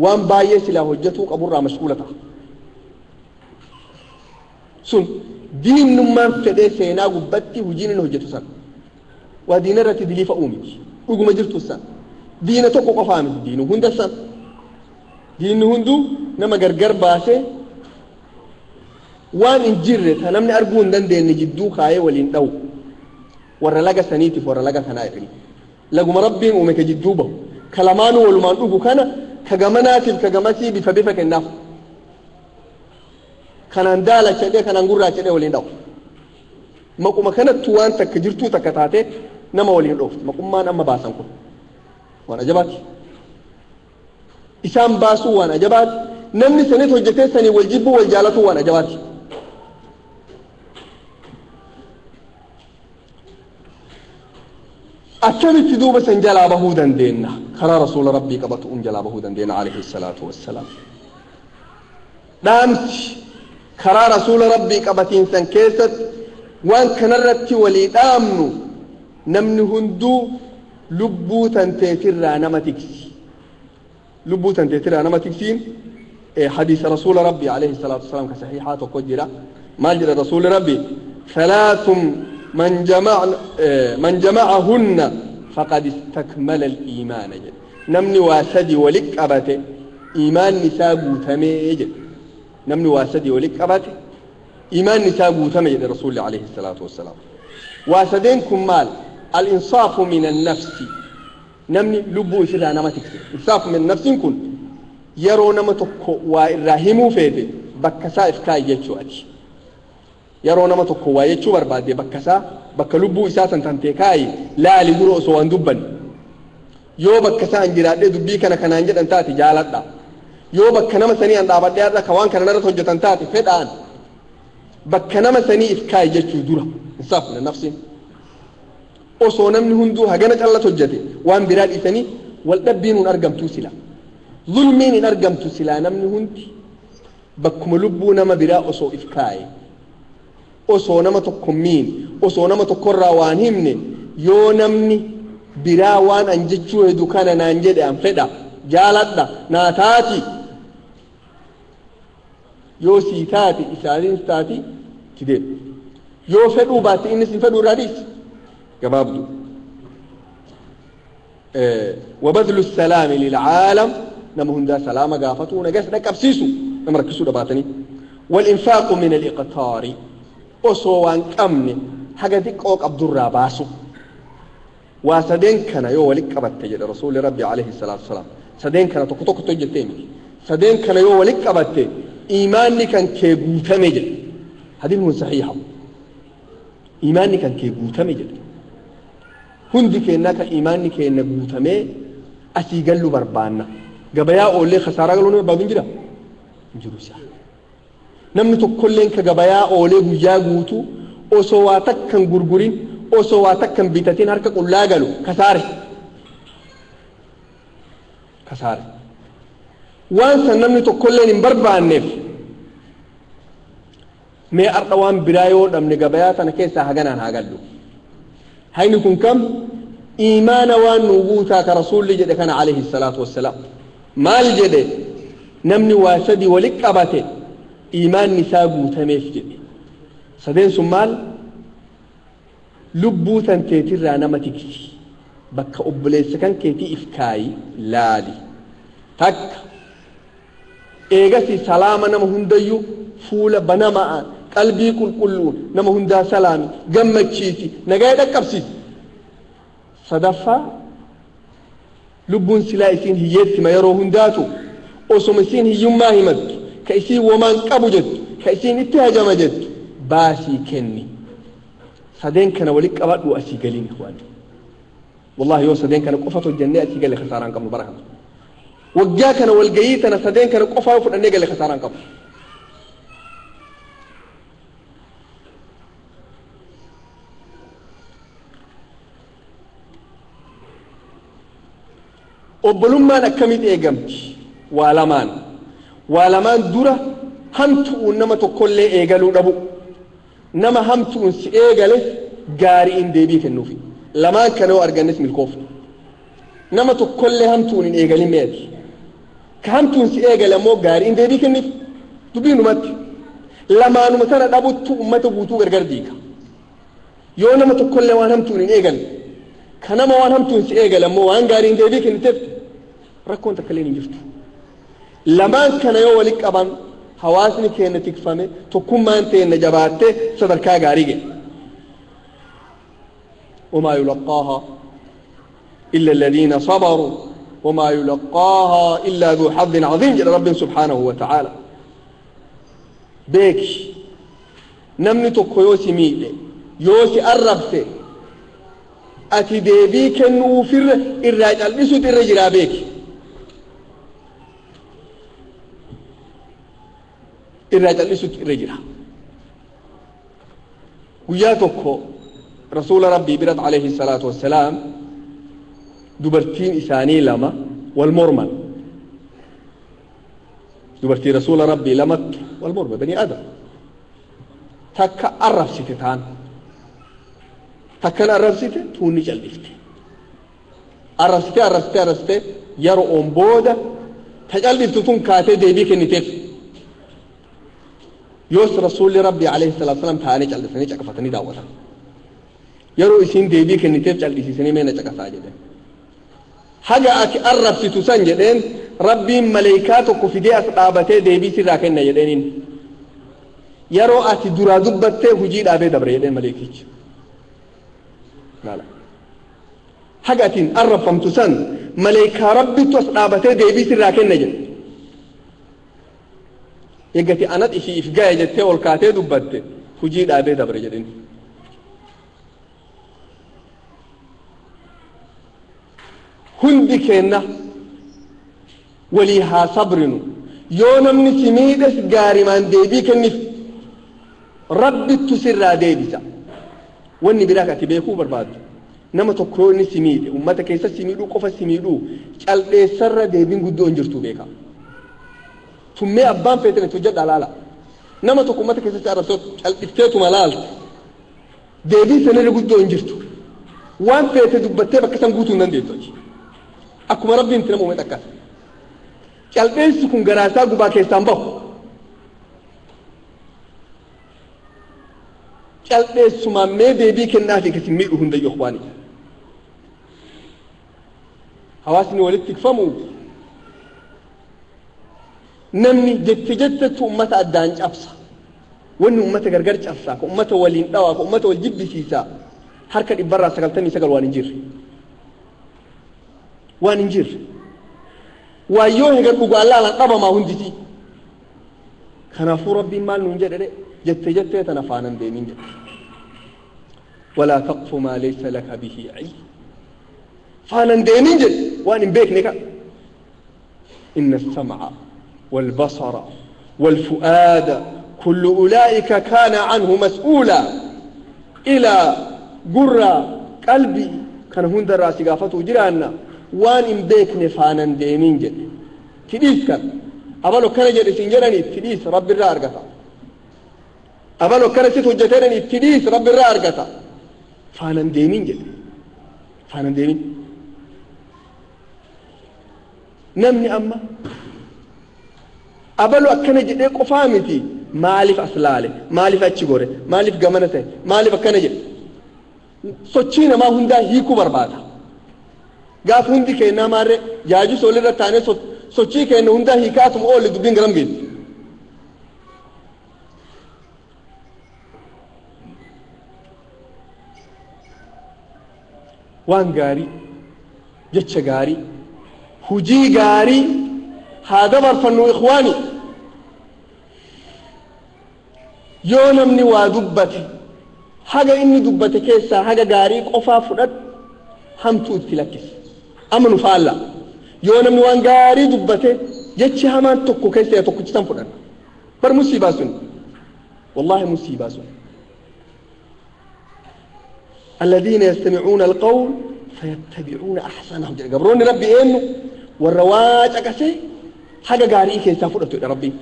waan baay'ee silaa hojjetuu qaburraa mashkuula ta'a. Sun diinummaan fedhee seenaa gubbatti hojiin inni hojjetu sana. Waa diina irratti diliifa uumiti. Dhuguma jirtu san. Diina tokko qofaa miti, diinu hunda san. Diinni hunduu nama gargar baasee waan hin jirre ta namni arguu hin dandeenye jidduu kaayee waliin dhawu. Warra laga saniitiif warra laga kanaa jedhanii. Laguma Rabbiin uume ka jidduu bahu. Ka lamaanuu walumaan dhugu kana ka gamanaatiif ka gamasii bifa bifa kennaaf. Kanaan daalacha jedhee, kanaan gurraacha jedhee waliin dhawu. Maquma kanattu waan takka jirtuu takka taatee nama waliin dhoofti. Maqummaan amma baasan kun waan ajabaati. Isaan baasuu waan ajabaati. Namni sanit hojjetee sanii wal jibbuu wal jaalatuu waan ajabaati. Akkamitti duuba san jalaa bahuu dandeenya? Karaa Rasuula Rabbii qabatuun jalaa bahuu dandeenya alayhi salaatu wassalaam. Dhaamsi karaa Rasuula Rabbii qabatiinsan keessatti waan kanarratti walii dhaamnu, namni hunduu lubbuu tanteetirraa nama tiksi. Lubbuu tanteetirraa nama tiksiin hadiisa Rasuula Rabbii alayhi salaatu wassalaam ka sahiihaa tokko jira. Maal jedha Rasuulli Rabbii? ثلاث من جمعهن فقد استكمل الإيمان jedhe. Namni waa sadi walit qabate iimaanni isaa guutamee jedhe. Namni waa sadi walit qabate Iimaanni isaa guutame jedhe Rasuulli alayhi salaatu wassalaam. Waa sadeen kun maal? Al-insaafu min annafsi, namni lubbuu isirraa nama tikse. Insaafu min nafsiin kun yeroo nama tokko waa irraa himuu feete bakka isaa if kaa'i jechuu. Ati yeroo nama tokko waa jechuu barbaadde bakka isaa, bakka lubbuu isaa san tantee kaa'i, laali dura osoo waan dubbanne. Yoo bakka isaa an jiraadhee dubbii kana kanaan jedhan taate jaaladha, yoo bakka nama sanii an dhaabadhee har'a ka waan kana narratti hojjetan taate fedhaan, bakka nama sanii if kaa'i jechuu dura. Insaaf min nafsiin osoo namni hunduu hagana callatu hojjete waan biraa dhiisanii wal dhabbiin hin argamtuu, sila zulmiin hin argamtu. Silaa namni hundi bakkuma lubbuu nama biraa osoo if kaa'e, osoo nama tokko miin, osoo nama tokkorraa waan himne, yoo namni biraa waan an jechuu hedu kana naan jedhe an fedha, jaaladha, naa taati, yoo sii taate isaanis taati itti deemu, yoo fedhuu baatte innis hin fedhuu irraa dhiisi. Gabaabdu. وبذل السلام للعالم, nama hundaa salaama gaafatu, nagas dhaqqabsiisu, nama rakkisuu dhabaatanii. والإنفاق من الإقتار, osoo waan qabne haga xiqqoo qabdurraa baasu. Waa sadeen kana yoo walit qabatte jedhe Rasuulli Rabbi alayhi salaatu wasalaam. Sadeen kana tokko tokkotti hojjettee miti, sadeen kana yoo walit qabatte iimaanni kan kee guutame jedhe. Hadiisni kun sahiiha. Iimaanni kan kee guutame jedhe. Hundi keennaa kan iimaanni keenya guutamee asii gallu barbaanna. Gabayaa oollee kasaaraa galuu nama barbaadu hin jira? Hin jiru. Isaa namni tokkolleen ka gabayaa oolee guyyaa guutuu osoo waa takkan gurgurin, osoo waa takkan bitatin harka qullaa galu kasaare, kasaare. Waan san namni tokkolleen hin barbaanneef, mee ardha waan biraa yoo dhabne gabayaa tana keessaa haganaan haa gallu. Hayni kun kam iimaana waan nuu guutaa ka Rasuulli jedhe kana alayhi salaatu wassalaam. Maal jedhe? Namni waa sadi walit qabate iimaanni isaa guutameef jedhe. Sadeen sun maal? Lubbuu tanteetirraa nama tiksi, bakka obboleessa kan keetii if kaayi laali takka. Eegasi salaama nama hundayyuu fuula banama'aan, qalbii qulqulluun nama hundaa salaami, gammachiisi, nagaa dhaqqabsiisi. Sadaffaa, lubbuun silaa isiin hiyyeettima yeroo hundaatu, osoma isiin hiyyummaa himattu, ka isiin womaan qabu jettu, ka isiin itti hajama jettu, baasii kenni. Sadeen kana walit qabadhu asii galiin, ikhwaani. Wallahi yoo sadeen kana qofatu hojjannee asii galle kasaaraan qabnu. Bara kana, waggaa kana, walgayii tana sadeen kana qofaa yoo fudhannee galle kasaaraan qabnu. Obbolummaan akkamitti eegamti? Waa lamaan. Waa lamaan dura hamtu'uun nama tokkollee eegaluu dhabu. Nama hamtu'uun si eegale gaari'in deebii kennuufi. Lamaan kana yoo argannes milkoofne. Nama tokkollee hamtu'uun hin eegalin meeti. Ka hamtuun si eegale ammoo gaari'in deebii kenniif. Dubbiinumatti lamaanuma sana dhabuttu ummata guutuu gargar diiga. Yoo nama tokkollee waan hamtuun hin eegalle, ka nama waan hamtuun si eegale ammoo waan gaariin deebii kenniteef, rakkoon takka illee hin jirtu. Lamaan kana yoo walit qaban hawaasni keenya tikfame, tokkummaan teenya jabaattee sadarkaa gaarii ga'e. وما يلقاها إلا الذين صبروا وما يلقاها إلا ذو حظ عظيم jedha Rabbiin سبحانه وتعالى. Beeki, namni tokko yoo si miidhe, yoo si arrabse, ati deebii kennuufirra irraa cal'isuutu irra jiraa beeki. Irraa cal'isuutu irra jira. Guyyaa tokko Rasuula Rabbii birat alayhi salaatu wassalaam dubartiin isaanii lama wal morman. Dubartii Rasuula Rabbii lamattu wal morme. Bani Adam takka arrabsite, taan takkan arrabsite, tuunni cal'ifte. Arrabsite, arrabsite, arrabsite. Yeroo on booda ta cal'iftu tun kaatee deebii kenniteef. Yoos Rasuulli Rabbii alayhi salaatu wasalaam taa'anii cal'isanii caqafatanii daawwatan. Yeroo isiin deebii kenniteef cal'isiisanii, "Mee na caqasaa," jedhen. "Haga ati arrabsitu san," jedheen, "Rabbiin maleeykaa tokko fidee as dhaabatee deebii sirraa kenna," jedheeniin. Yeroo ati duraa dubbattee hujii dhaabee dabre jedheen maleekichi. Laala. Haga atiin arrabfamtu san maleekaa Rabbittu as dhaabatee deebii sirraa kenna jedhe. Eeggati anat ishii if gaye jettee ol kaatee dubbatte hujii dhaabee dabre jedheen. Hundi keenna walii haa sabrinu. Yoo namni si miidhes gaarimaan deebii kennif, Rabbittu sirraa deebisa. Wanni biraa ati beekuu barbaaddu, nama tokko yoo inni si miidhe, ummata keessa si miidhuu qofa si miidhuu, cal'eessarra deebiin guddoo hin jirtu beeka. Tummee abbaan feeten itti hojjedhaa laala. Nama tokko ummata keessatti arrabsoo cal'ifteetuma laalte, deebiin sanirra guddoo hin jirtu. Waan feete dubbattee bakka san guutuu hin dandeettu ati. Akkuma Rabbiin itti nama uume akkas. Cal'eensi kun garaasaa gubaa keessaan bahu. Cal'eessumaan mee deebii kennaafi kasin miidhu hundayyuu ikhwaani. Hawaasni walitti tikfamu namni jette jettettu ummata addaan cabsa. Wanni ummata gargar cabsaa, ka ummata waliin dhawaa, ka ummata wal jibbisiisaa harka 99% waan hin jirre. Waan hin jirre. Waan yoo hegar dhugaan laalan dhabamaa hundisii. Kanaafuu Rabbiin maal nuun jedhe? Jette jettee tana faanan deemin jedhe. Walaa taqfu maa laysa laka bihi ilm. Faanan deemin jedhe waan hin beekne kan. Inna as-sam'a wal basara wal fu'aada kullu ulaa'ika kaana anhu mas'uula. Ilaa gurra qalbii kana hundarraa si gaafatuu jiraanna, waan hin beekne faanan deemin jedhe. Tidhiis kan abalo kana jedhe siin jedhani itti dhiis, Rabbi irraa argata. Abalo kana sit hojjete jedhani itti dhiis, Rabbi irraa argata. Faanan deemin jedhe. Faanan deemin. Namni amma abalu akkana jedhee qofaa miti, maaliif as laale, maaliif achi gore, maaliif gamana ta'e, maaliif akkana jedhe, sochii namaa hundaa hiikuu barbaada. Gaaf hundi kennaa maarree jaajus olirra taanee sochii kenna hundaa hiikaatuma oolle, dubbiin garam geessi? Waan gaarii, jecha gaarii, hujii gaarii haa dabarfannu ikhwaani. Yoo namni waa dubbate, haga inni dubbate keessaa haga gaarii qofaa fudhadhu, hamtuu itti lakkisi. Amma nu faalla. Yoo namni waan gaarii dubbate, jechi hamaan tokko keessa tokkichi san fudhanna. Bar musiibaa sun, wallaahi musiibaa sun. الذين يستمعون القول فيتبعون أحسنه jedhe. Gabroonni Rabbi eenyu? Warra waa caqasee haga gaarii keessaa fudhatu jedha Rabbiin.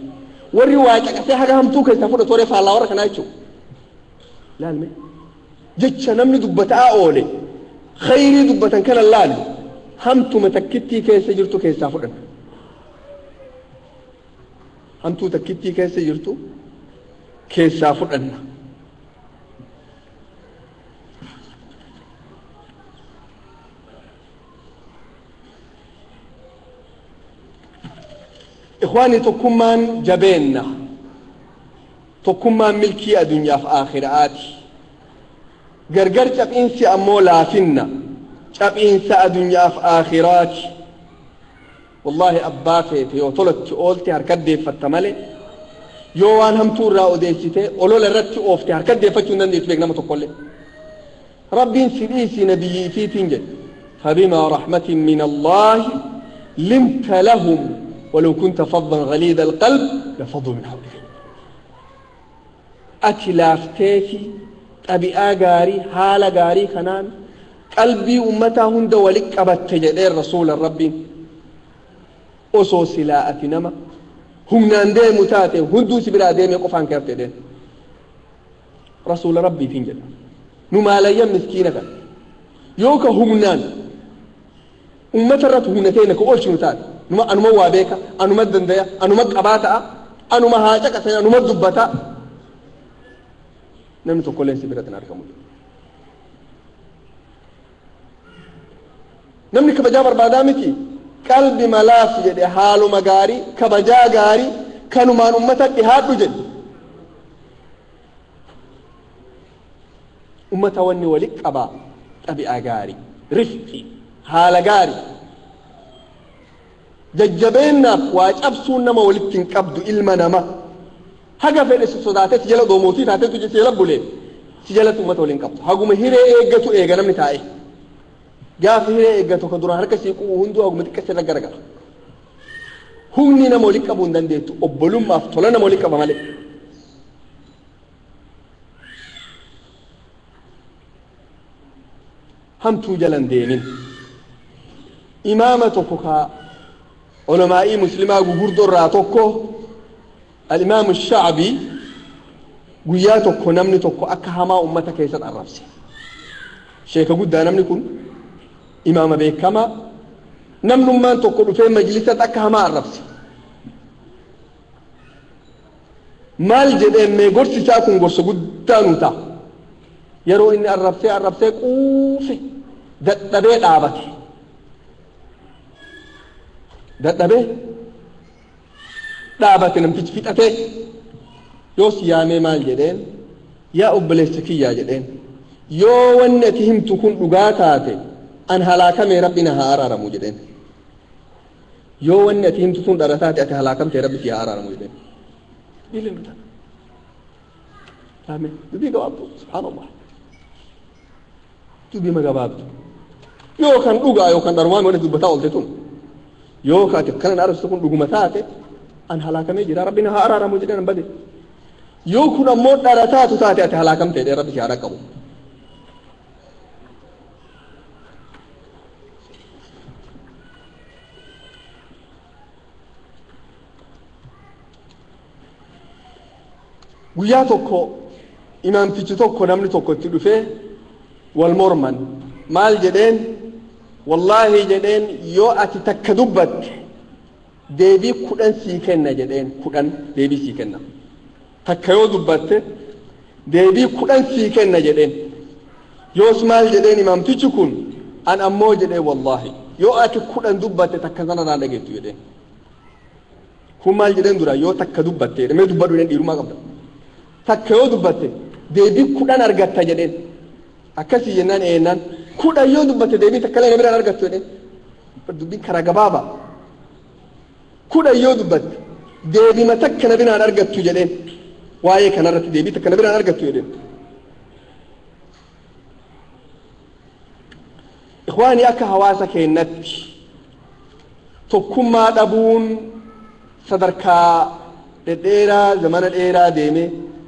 Warri waa caqasee haga hamtuu keessaa fudhatu warra faallaa warra kanaa jechuudha. Laalme, jecha namni dubbataa oole, khayrii dubbatan kana laalu, hamtuma takkittii keessa jirtu keessaa fudhanna. Hamtuu takkittii keessa jirtu keessaa fudhanna. Ikhwaani, tokkummaan jabeenna. Tokkummaan milkii addunyaaf aakhiraati. Gargar caphiinsi ammoo laafinna, caphiinsa addunyaaf aakhiraati. Wallaahi, abbaa feete yoo tolatti oolte harka deeffatta malee, yoo waan hamtuu irraa odeessite, olola irratti oofte, harka deeffachuu hin dandeessu beek nama tokkollee. Rabbiin si dhiisi nabiyyi ifiitiin jedhe: فبما رحمة من الله لنت لهم ولو كنت فظا غليظ القلب لانفضوا من حولك. Ati laafteefi xabi'aa gaarii, haala gaarii kanaan qalbii ummataa hunda walit qabatte jedheen rasuula Rabbiin. Osoo silaa ati nama humnaan deemu taate, hunduu si biraa deemee qofaan kee hafte jedheen. Rasuula Rabbiitiin jedha. Nu maalayyan miskiina kan yoo ka humnaan ummata irratti humna ta'e ka oolchinu taate, numa anuma waa beeka, anuma dandaya, anuma qabaa ta'a, anuma haa caqasan, anuma dubbata, namni tokkolleen si biratti hin argamu. Namni kabajaa barbaadaa miti? Qalbi malaaf jedhe, haaluma gaarii, kabajaa gaarii kanumaan ummata dhihaadhu jedhe. Ummata wanni wali qaba xabi'aa gaarii, rifqi, haala gaarii. Jajjabeennaaf waa cabsuun nama walitti hin qabdu ilma nama. Haga fedhe si sodaatee si jala doomootii taateetu si jala bulee si jalatti ummata waliin qabdu. Haguma hiree eeggatu eega namni taa'ee. Gaafa hiree eeggatu ka duraan harka sii qubu hunduu haguma xiqqa sirra garagala. Humni nama walitti qabuu hin dandeettu, obbolummaaf tola nama walitti qaba malee. Hamtuu jala hin deemin. Imaama tokko ka ulamaa'ii muslimaa gugurdoo irraa tokko, al-imaamu Sha'bii, guyyaa tokko namni tokko akka hamaa ummata keessatti arrabse. Sheeka guddaa namni kun, imaama beekamaa, namnummaan tokko dhufee majlisatti akka hamaa arrabse. Maal jedheen? Mee gorsi isaa kun gorsa guddaa nuu ta'a. Yeroo inni arrabsee arrabsee quufe, dadhabee dhaabate. Dadhabee dhaabate namtichi fixatee. Yoos yaamee maal jedheen? Yaa obboleessa kiyyaa jedheen, yoo wanni ati himtu kun dhugaa taate an halaakamee, Rabbi na haa araaramu jedheen. Yoo wanni ati himtu sun dhara taate, ati halaakamtee, Rabbi si haa araaramu jedheen. Yaame dubbii gabaabdu, subhaanallah, dubbii gabaabdu. Yoo kan dhugaa yookaan dharumaa wanni dubbataa oolte tun, yoo ka ati akkana na arabsitu kun dhuguma taate, an halaakamee jira, Rabbi na haa araaramu jedheen, an bade. Yoo kun ammoo dhara taatu taate, ati halaakamtee jedhee, Rabbi si haa dhaqqabu. Guyyaa tokko imaamtichi tokko namni tokko itti dhufee wal morman. Maal jedheen? Wallaahi jedheen, yoo ati takka dubbatte deebii 10 sii kenna jedheen, 10 deebii sii kenna. Takka yoo dubbatte deebii 10 sii kenna jedheen. Yoos maal jedheen imaamtichi kun? An ammoo jedhee, wallaahi yoo ati 10 dubbatte takka sana naan dhageettu jedheen. Kun maal jedheen dura? Yoo takka dubbatte jedhe. Mee dubbadhu jedheen, dhiirummaa qabda, takka yoo dubbatte deebii 10 argatta jedheen. Akkasii jennaan, eennaan, 10 yoo dubbatte deebii takka illee na biraan argattu jedheen. Dubbiin karaa gabaabaa, 10 yoo dubbatte deebima takka na biraan argattu jedheen. Waa'ee kanarratti deebii takka na biraan argattu jedheen. Ikhwaani, akka hawaasa keennatti tokkummaa dhabuun sadarkaa dhedheeraa, zamana dheeraa deeme,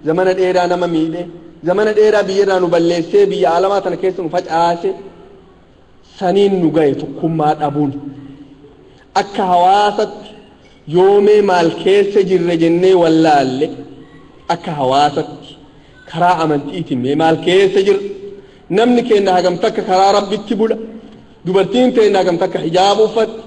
zamana dheeraa nama miidhe, zamana dheeraa biyyarraa nu balleessee, biyya alamaa tana keessa nu facaase, saniin nu gahe tokkummaa dhabuun. Akka hawaasatti yoomee maal keessa jirre jennee wallaalle. Akka hawaasatti karaa amantiitiin mee maal keessa jirra? Namni keenya hagam takka karaa Rabbitti bula? Dubartiin teenya hagam takka hijaaba uffatti?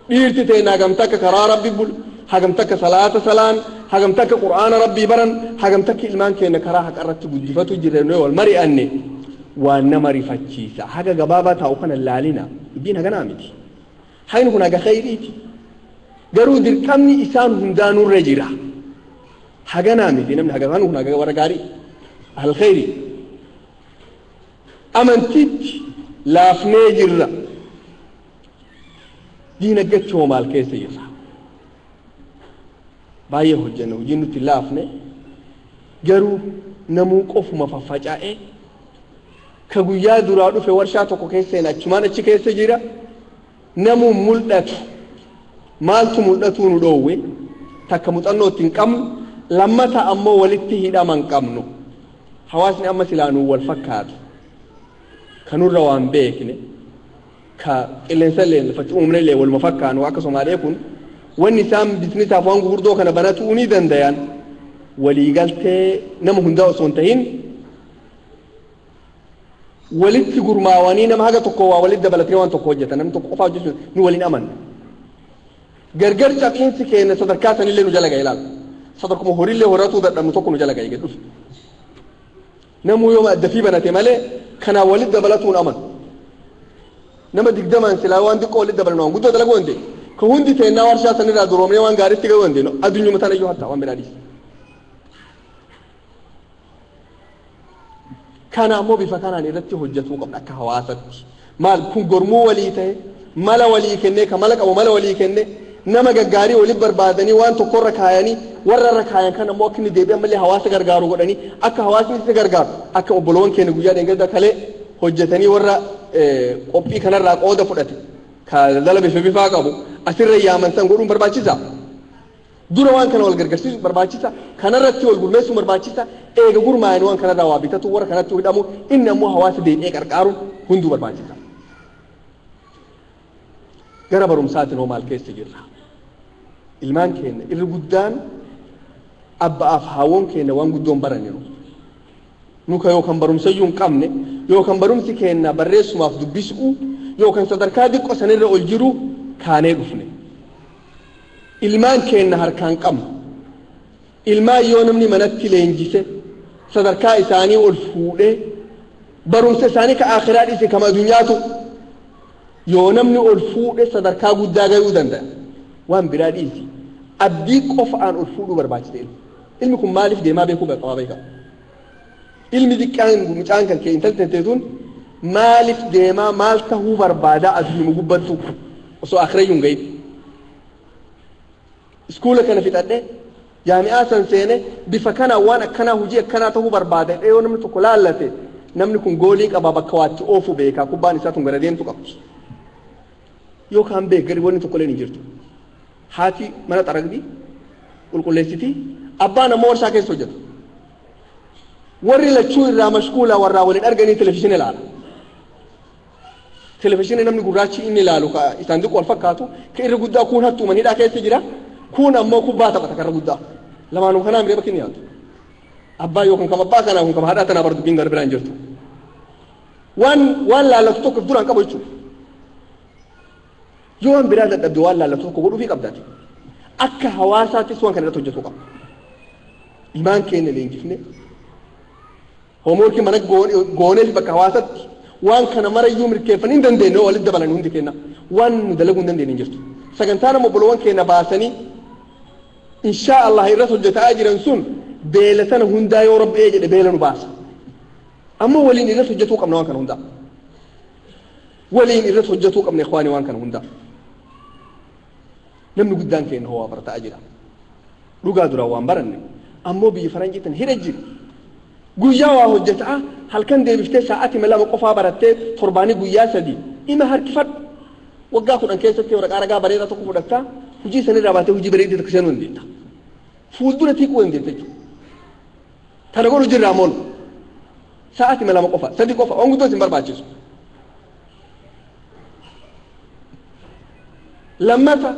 Dhiirti teenya hagam takka karaa Rabbi bula? Hagam takka salaata salaan? Hagam takka Qur'aana Rabbii baran? Hagam takka ilmaan keenya karaa haqa irratti guddifatu jirre? Wal mari'anne, waan nama rifachiisa. Haga gabaabaa taa'u kana laalina, dubbiin haganaa miti. Hagni kun haga khayriiti, garuu dirqamni isaan hundaa nurra jira. Haganaa miti namni haga kun, haga warra gaarii ahl khayrii. Amantiitti laafnee jirra. Diinagdeetti hoo maal keessa jirra? Baay'ee hojjenna, hojiin nutti laafne, garuu namuu qofuma faffaca'ee, ka guyyaa duraa dhufe warshaa tokko keessa hin achumaan achi keessa jira. Namuu mul'atu maaltu mul'atuu nu dhoowwe? Takka muxannoo itti hin qabnu, lammata ammoo walitti hidhama hin qabnu. Hawaasni amma silaa nuun wal fakkaatu, kanurra waan beekne, ka qilleensa illee lafatti uumne illee waluma fakkaanu, akka Somaalee kun wanni isaan businessaaf waan gurguddoo kana banatuu ni dandayan, waliigaltee nama hundaa osoo hin tahin walitti gurmaawanii, nama haga tokko waa walitti dabalatanii waan tokko hojjetan. Namni tokko qofaa hojjechuun nu waliin amanna. Gargar cabiinsi keenya sadarkaa sanillee nu jala ga'e. Ilaala, sadarkuma horiillee horatuu dadhabnu tokko nu jala ga'e gad dhufe. Namuu yooma addafii banate malee kanaa walitti dabalatuun amanu. Nama 20n silaa waan xiqqoo walitti dabalan waan guddoo dalaguu dandeenyu. Ka hundi teennaa warshaa sanirraa duroomnee waan gaariitti ga'uu dandeenyu addunyuma tana iyyuu hattaa waan biraa dhiisa. Kana ammoo bifa kanaan irratti hojjetuu qabna akka hawaasatti. Maal kun gormuu walii ta'e, mala walii kennee, ka mala qabu mala walii kenne, nama gaggaarii waliin barbaadanii waan tokkorra kaayanii, warra irra kaayan kan ammoo akka inni deebi'an malee hawaasa gargaaru godhanii, akka hawaasni isa gargaaru, akka obboloowwan keenya guyyaa dheengadda kalee hojjetanii, warra qophii kanarraa qooda fudhate ka daldala bifa bifaa qabu asirra yaaman san godhuun barbaachisa. Dura waan kana wal gargaarsiisuun barbaachisa. Kanarratti wal gurmeessuun barbaachisa. Eega gurmaa'an waan kanarraa waa bitatu, warra kanatti hidhamu, inni ammoo hawaasa deebi'ee qarqaaruun hunduu barbaachisa. Gara barumsaatiin hoo maal keessa jirra? Ilmaan keenya irri guddaan, abba'aaf haawwan keenya, waan guddoon baraninu. Nuka yookaan barumsayyuu hin qabne, yookaan barumsi keenya barreessumaaf dubbisuu, yookaan sadarkaa xiqqoo sanirra ol jiru kaanee dhufne. Ilmaan keenya harkaan qabnu. Ilmaan yoo namni manatti leenjise, sadarkaa isaanii ol fuudhee, barumsa isaanii ka akhiraa dhiise kama addunyaatu yoo namni ol fuudhe, sadarkaa guddaa gayuu danda'a. Waan biraa dhiisi, abdii qofaan ol fuudhuu barbaachisa. Ilmi ilmi kun maaliif deemaa beekuu qabaa beeka. Ilmi xiqqaan, mucaan kan kee, intalti teetuun maaliif deemaa, maal tahuu barbaadaa addunyaa gubbattu osoo akhirayyuu hin gahin? Iskuula kana fixadhe, jaami'aa san seene, bifa kanaan waan akkanaa, hojii akkanaa ta'uu barbaada yoo namni tokko laallate, namni kun goolii qaba, bakka waatti oofu beekaa, kubbaan isaa tun gara deemtu qabdi. Yookaan beek gadi wanni tokko illee hin jirtu. Haati mana xaragdi, qulqulleessiti, abbaan ammoo warshaa keessa hojjeta. Warri lachuu irraa mashkuula, warraa waliin arganii televizyiina ilaala. Televizyiina namni gurraachi inni ilaalu ka isaan xiqqoo wal fakkaatu, ka irri guddaa kuun hattuu manidhaa keessa jira, kuun ammoo kubbaa taphata. Karra guddaa lamaanuu kanaa miree bakki inni yaadu. Abbaa yookaan kam abbaa kanaa kun kam haadhaa tanaa bar dubbiin gara biraan jirtu. Waan laallatu tokko duraan qabu jechuudha. Yoo waan biraa dadhabde, waan laallatu tokko godhuufii qabdaati. Akka hawaasaattis waan kana irratti hojjetuu qabna. Ilmaan keenya leenjifne, homeworkii mana goonee fi bakka hawaasatti waan kana marayyuu mirkeeffanii hin dandeenye. Walitti dabalan hundi keenya waan nu dalaguu hin dandeenye hin jirtu. Sagantaa nama obboloowwan keenya baasanii inshaa Allah irratti hojjetaa jiran sun beela sana hundaa yoo Rabbi ee jedhe beela nu baasa. Amma waliin irratti hojjetuu qabna waan kana hundaa. Waliin irratti hojjetuu qabna, ikhwaani, waan kana hundaa. Namni guddaan keenya hoo waa barataa jira. Dhugaa duraan waan baranne ammoo biyya faranjiitan hidha jira. Guyyaa waa hojjetaa, halkan deebiftee sa'aatii 2 qofaa barattee, torbaanii guyyaa 3 ima harkifadhu. Waggaa 10 keessatti waraqaa ragaa bareedaa tokko fudhattaa, hojii sanirraa baatee hojii bareeddee tokko seenuu dandeetta. Fuuldura tiiquu dandeetta jechuudha. Kana godhu jirraa moon sa'aatii 2 qofa, 3 qofa, waan guddoo isin barbaachisu. Lammata,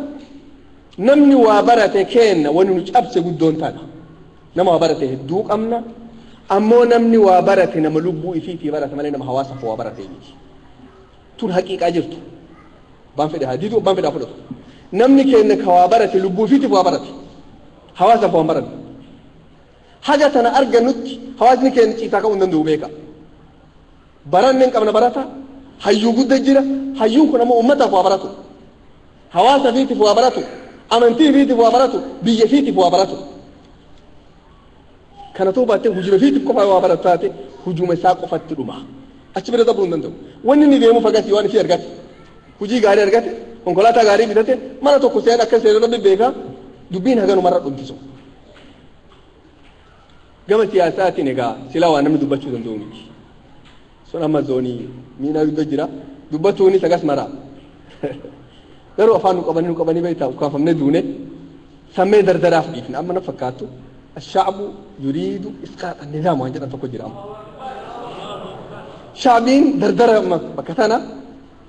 namni waa barate keenna wani nu cabse guddoon tana. Nama waa barate hedduu qabna. Ammoo namni waa barate nama lubbuu ifiitii barate malee nama hawaasaaf waa barate miti. Tun haqiiqaa jirtu. Abbaan fedhe haa didu, abbaan fedhe haa fudhatu. Namni keenya ka waa barate lubbuu ifiitiif waa barate. Hawaasaaf waan barate. Haga tana argannutti hawaasni keenya ciisaa ka'uu hin danda'u, beeka. Baranne hin qabna, barata. Hayyuu gudda jira. Hayyuun kun ammoo uummataaf waa baratu. Hawaasa fiitiif waa baratu. Amantii fiitiif waa baratu. Biyya fiitiif waa baratu. Kana ta'uu baattee hujuma fiitiif qofa waa baratu taate, hujuma isaa qofatti dhuma. Achi bira dabruu hin danda'u. Wanni inni deemu fagasii waan ifii argate. Hujii gaarii argate, konkolaataa gaarii bitate, mana tokko seen akka seenu Rabbi beekaa, dubbiin haganumarra dhumtisu. Gama siyaasaatiin egaa silaa waan namni dubbachuu danda'u miti. Sun amma zoonii miinaa guddaa jira. Dubbatuunis agas mara. Garuu afaan nu qabanii, nu qabanii beektaa, ukkaanfamnee duune sammee dardaraaf dhiifne. Amma na fakkaattu الشعب يريد إسقاط النظام waan jedhan tokko jira amma. Shaabiin dardara bakka tana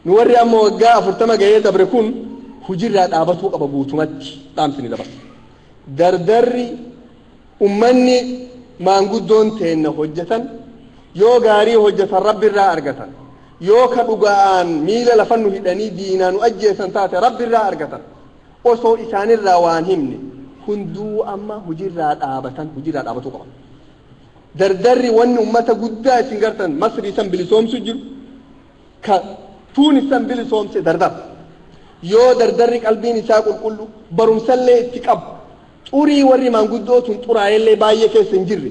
nu warri amma waggaa 40 gahee dabre kun hujirraa dhaabatuu qaba guutumatti, dhaamsi ni dabarsa. Dardarri ummanni maanguddoon teenna hojjetan yoo gaarii hojjetan Rabbi irraa argatan, yoo ka dhuga'aan miila lafa nu hidhanii diinaa nu ajjeesan taate Rabbi irraa argatan. Osoo isaanirraa waan himne hunduu amma hujirraa dhaabatan, hujirraa dhaabatuu qaban. Dardarri wanni ummata guddaa isin gartan Masrii san bilisoomsu jiru, ka Tuunis san bilisoomse dardara. Yoo dardarri qalbiin isaa qulqullu, barumsallee itti qabu, xurii warri maanguddoo tun xuraa'ellee baay'ee keessa hin jirre.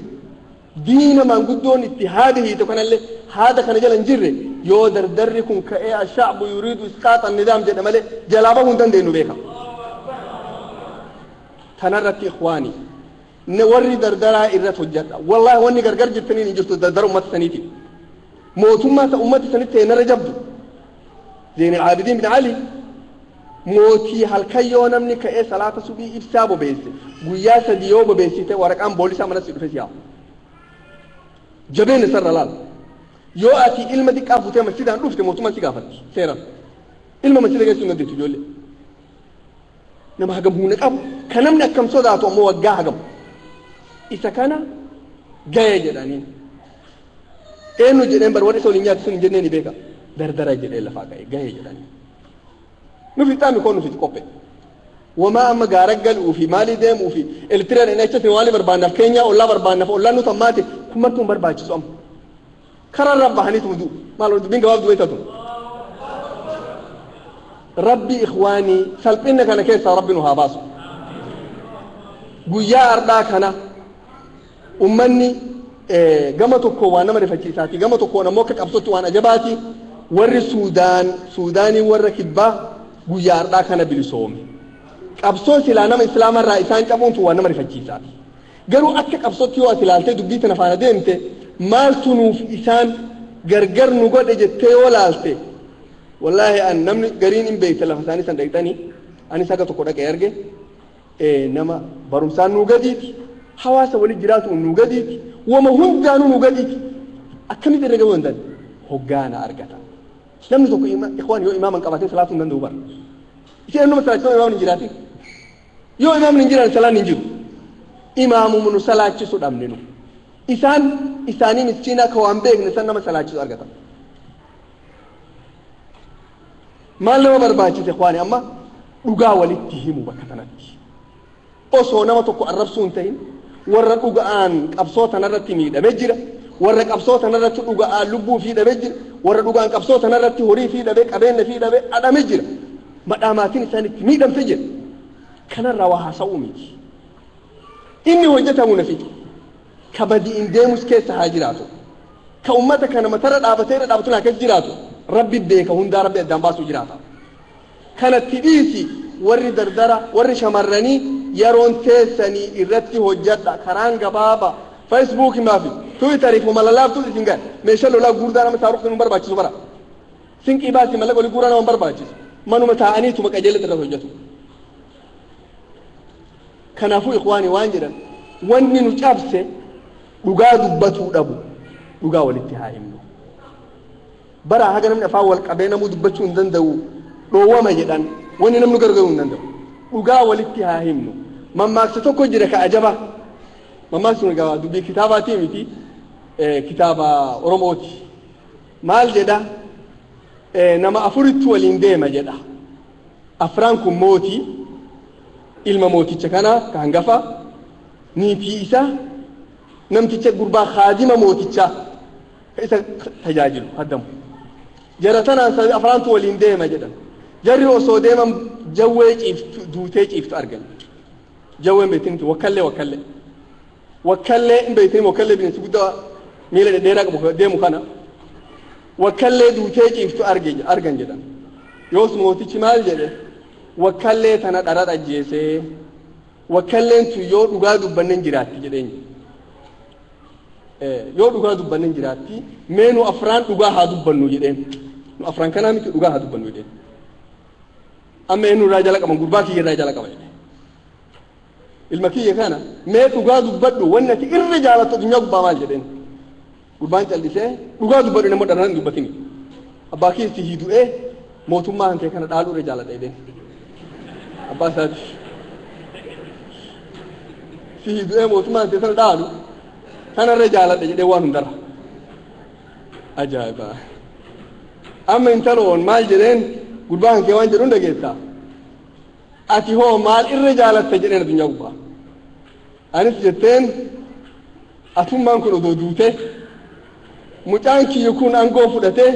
Diina maanguddoon itti haada hiite kanallee haada kana jala hin jirre yoo dardarri kun ka'ee ashaabu yuriidu isqaaxa nidaam jedhe malee jalaa bahuu hin dandeenyu beeka. Tanarratti ikhwaani warri dardaraa irratti hojjedha. Wallaahi wanni gargar jirtaniin hin jirtu dardara ummata saniitiin. Mootummaa ta ummata sanitti ta'e narra jabdu. Zeyn Aabidiin bin Ali mootii halkan yoo namni ka'ee salaata subii ibsaa bobeesse guyyaa 3 yoo bobeessite waraqaan boolisaa manatti dhufe siyaa. Jabeenya isarra laal. Yoo ati ilma xiqqaa fuutee masjidaan dhufte mootummaan si gaafatti seeraan. Ilma masjida geessuu hin dandeettu ijoollee. Nama hagam humna qabu kan namni akkam sodaatu ammoo waggaa hagam. Isa kana gaye jedhaniin. Eenyu jedheen bar warri isa waliin nyaatu sun hin jennee ni beeka. Dardara jedhee lafaa ka'e gaye jedhaniin. Nu fixaami koo nu fixi qophee. Wamaa amma gaara galuu fi maalii deemuu fi Eritiriyaan inni achatti maalii barbaannaaf Keenyaa ollaa barbaannaaf ollaan nu tammaate kun martuu hin barbaachisu amma. Karaa irraa bahaniitu du'u. Maal dubbiin gabaabduu beekatu. Rabbi ikhwaanii salphina kana keessaa Rabbi nu haa baasu. Guyyaa ardhaa kana ummanni gama tokko waan nama rifachiisaati gama tokkoon ammoo akka qabsootti waan ajabaati warri Suudaan Suudaanii warra kibbaa guyyaa ardhaa kana bilisoome. Qabsoo silaa nama islaamarraa isaan cabuun tun waan nama rifachiisaati. Garuu akka qabsootti yoo ati ilaaltee dubbii tana faana deemte maaltu nuuf isaan gargar nu godhe jettee yoo laalte wallaahi an namni gariin hin beekte lafa isaanii san dhaqxanii anis haga tokko dhaqee arge nama barumsaan nuu gadiiti hawaasa wali jiraatu nuu gadiiti wama hundaanuu nuu gadiiti akkamitti irra gahuu danda'an hoggaana argata. Namni tokko ikhwaan yoo imaama hin qabaatin salaatuu hin danda'u bara. Isin nama salaachisan imaamni hin jiraatin. Yoo imaamni hin jiraan salaan hin jiru. Imaamumu nu salaachisu dhabne nu. Isaan isaanii miskiina akka waan beekne san nama salaachisu argatan. Maal nama barbaachise ikhwaani amma dhugaa walitti himu bakka sanatti. Osoo nama tokko arrabsuu hin ta'in warra dhuga'aan qabsoo tanarratti miidhame jira. Warra qabsoo tanarratti dhuga'aan lubbuu fi dhabe jira. Warra dhugaan qabsoo tanarratti horii fi dhabe qabeenya fi dhabe adhame jira. Madhaamaatiin isaan itti miidhamte jira. Kanarraa waa haasa'uu miti. Inni hojjetamu na fixe. Ka badi'in deemus keessa haa jiraatu. Ka ummata kana matarra dhaabatee irra dhaabatu naa keessa jiraatu. Rabbi beeka hundaa Rabbi addaan baasuu jiraata. Kanatti dhiisi warri dardara warri shamarranii yeroon teessanii irratti hojjadha karaan gabaaba Facebook maafi Twitter fi malalaaftuu isin gahe meeshaa lolaa gurdaa nama saaruqti nu barbaachisu bara. Sinqii baasii mallaqa olii guuraa nama barbaachisu. Manuma taa'aniituma qajeelatti irratti hojjetu. Kanaafuu ikhwaani waan jedhan wanni nu cabse dhugaa dubbatuu dhabu dhugaa walitti haa himnu. Bara haga namni afaan wal qabee namuu dubbachuu hin danda'u dhoowwama jedhan wanni namni gargaaruu hin danda'u. Dhugaa walitti haa himnu. Mammaaksa tokko jira ka ajaba. Mammaaksi kun egaa dubbii kitaabaatii miti kitaaba Oromooti. Maal jedha nama afuritti waliin deema jedha. Afraan kun mootii ilma mooticha kanaa ka hangafa niitii isaa namticha gurbaa kaadima mootichaa ka isa tajaajilu haddamu. Jara tanaan afraantu waliin deema jedhan. Jarri osoo deeman jawwee ciiftu duutee ciiftu argan. Jawween beektiniti wakkallee wakkallee. Wakkallee hin beektini wakkallee bineensi guddaa miila dhedheeraa qabu deemu kana. Wakkallee duutee ciiftu argan jedhan. Yoos mootichi maal jedhe wakkallee tana dhara ajjeesee wakkalleen tun yoo dhugaa dubbanne hin jiraatti jedheen. Yoo dhugaa dubbanne hin jiraatti mee nu afraan dhugaa haa dubbannu jedheen. Nu afraan kanaa miti dhugaa haa dubbannu jedheen. Amma eenyu irraa jala qaban gurbaa kiyya irraa jala qaba jedhe. Ilma kiyya kana mee dhugaa dubbadhu wanni ati irra jaalattu addunyaa gubbaa maal jedheen. Gurbaan callisee dhugaa dubbadhu nama dharaan hin dubbatini. Abbaa kiyya si du'ee mootummaa kan kee kana dhaaluu irra jaaladha jedheen. Abbaa isaati. Si du'ee mootummaa kan kee sana dhaalu sana irra jaaladha jedhee waan hundarra. Ajaa'iba. Amma intaloon maal jedheen gurbaa kan kee waan jedhuun dhageessaa. Ati hoo maal irra jaalatta jedheen addunyaa gubbaa. Anis jetteen atummaan kun odoo duute mucaan kiyya kun aangoo fudhatee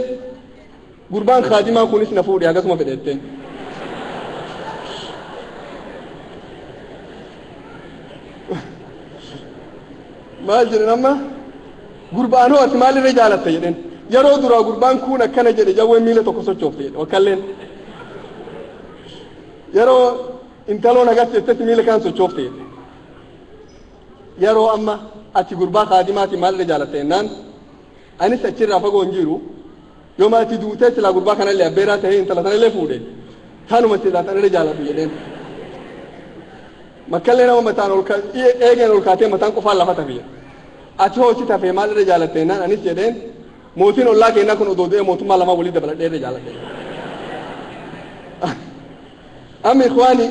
gurbaan kaadimaa kunis na fuudhe akkasuma fedhe jetteen. Maal jedhan amma Gurbaanoo ati maalirra jaalatta jedheen. Yeroo duraa gurbaan kun akkana jedhe, jawween miila tokko sochoofte jedhe wakkalleen. Yeroo intaloon agas jettetti miila kaan sochoofte jedhe. Yeroo amma ati gurbaa kaadimaati maalirra jaalatta jennaan, anis achirraa fagoo hin jiru, yoo maatii duutee silaa gurbaa kanallee abbeeraa ta'ee intala sanallee fuudhe, tanuma silaa tanirra jaaladhu jedheen. Makkallee nama mataan ol eegeen ol kaatee mataan qofaan lafa tafe jedhe. Ati hoo si tafee maalirra jaalatte jennaan, anis jedheen, mootiin ollaa keenyaa kun odoo du'ee mootummaa lamaa walii dabaladhee irra jaaladhe. Amma ikhwaani,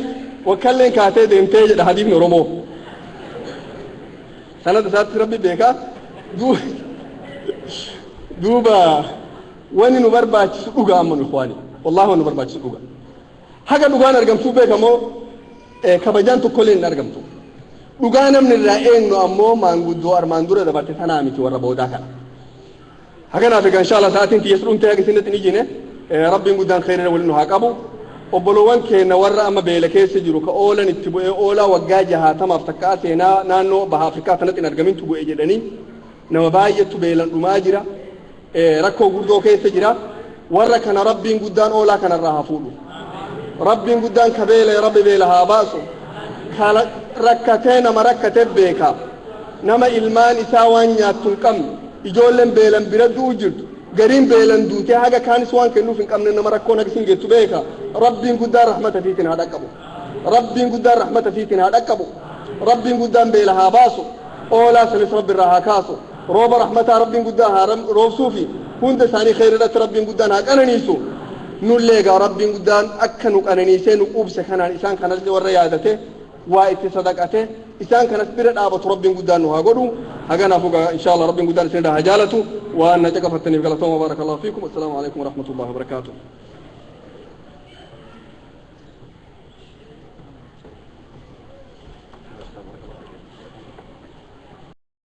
wakkalleen kaatee deemtee jedha hadiifni Oromoo. Sanada isaatti Rabbi beekaa. Duuba wani nu barbaachisu dhugaa amma nu ikhwaani. Wallahi wani nu barbaachisu dhugaa. Haga dhugaan argamtuu beekamoo kabajaan tokkollee hin argamtu. Dhugaa namni irraa eegnu ammoo maanguddoo armaan dura dabarte tanaa miti, warra boodaa kana. Haganaaf egaa inshallah sa'aatiin tiyyas dhumtee haga isinitti hin ijjine. Rabbiin guddaan khayriira waliin nu haa qabu. Obboloowwan keenya warra amma beela keessa jiru, ka oolan itti bu'ee, oolaa waggaa 60f takkaa seenaa naannoo baha Afrikaa tanatti hin argamintu bu'e jedhanii, nama baay'eetu beelan dhumaa jira. Rakkoo guddoo keessa jira. Warra kana Rabbiin guddaan oolaa kanarraa haa fuudhu. Rabbiin guddaan ka beela Rabbi beela haa baasu. Ka rakkatee nama rakkatee beeka. Nama ilmaan isaa waan nyaattu hin qabne, ijoolleen beelan bira du'u jirtu, gariin beelan duutee haga kaanis waan kennuuf hin qabne, nama rakkoon haga isin geessu beeka. Rabbiin guddaan rahmata fiitiin haa dhaqqabu. Rabbiin guddaan rahmata fiitiin haa dhaqqabu. Rabbiin guddaan beela haa baasu. Oolaa sanis Rabbi irraa haa kaasu. Rooba rahmataa Rabbiin guddaan haa roobsuufi hunda isaanii kheyrirratti Rabbiin guddaan haa qananiisu. Nullee egaa Rabbiin guddaan akka nu qananiisee nu quubse kanaan isaan kanas warra yaadate, waa itti sadaqate, isaan kanas bira dhaabatu Rabbiin guddaan nu haa godhu. Haganaaf egaa inshallah Rabbiin guddaan isin irraa haa jaalatu. Waan na caqafattaniif galatooma. Barakallahu fiikum. Assalaamu alaikum warahmatullahi wabarakaatuh.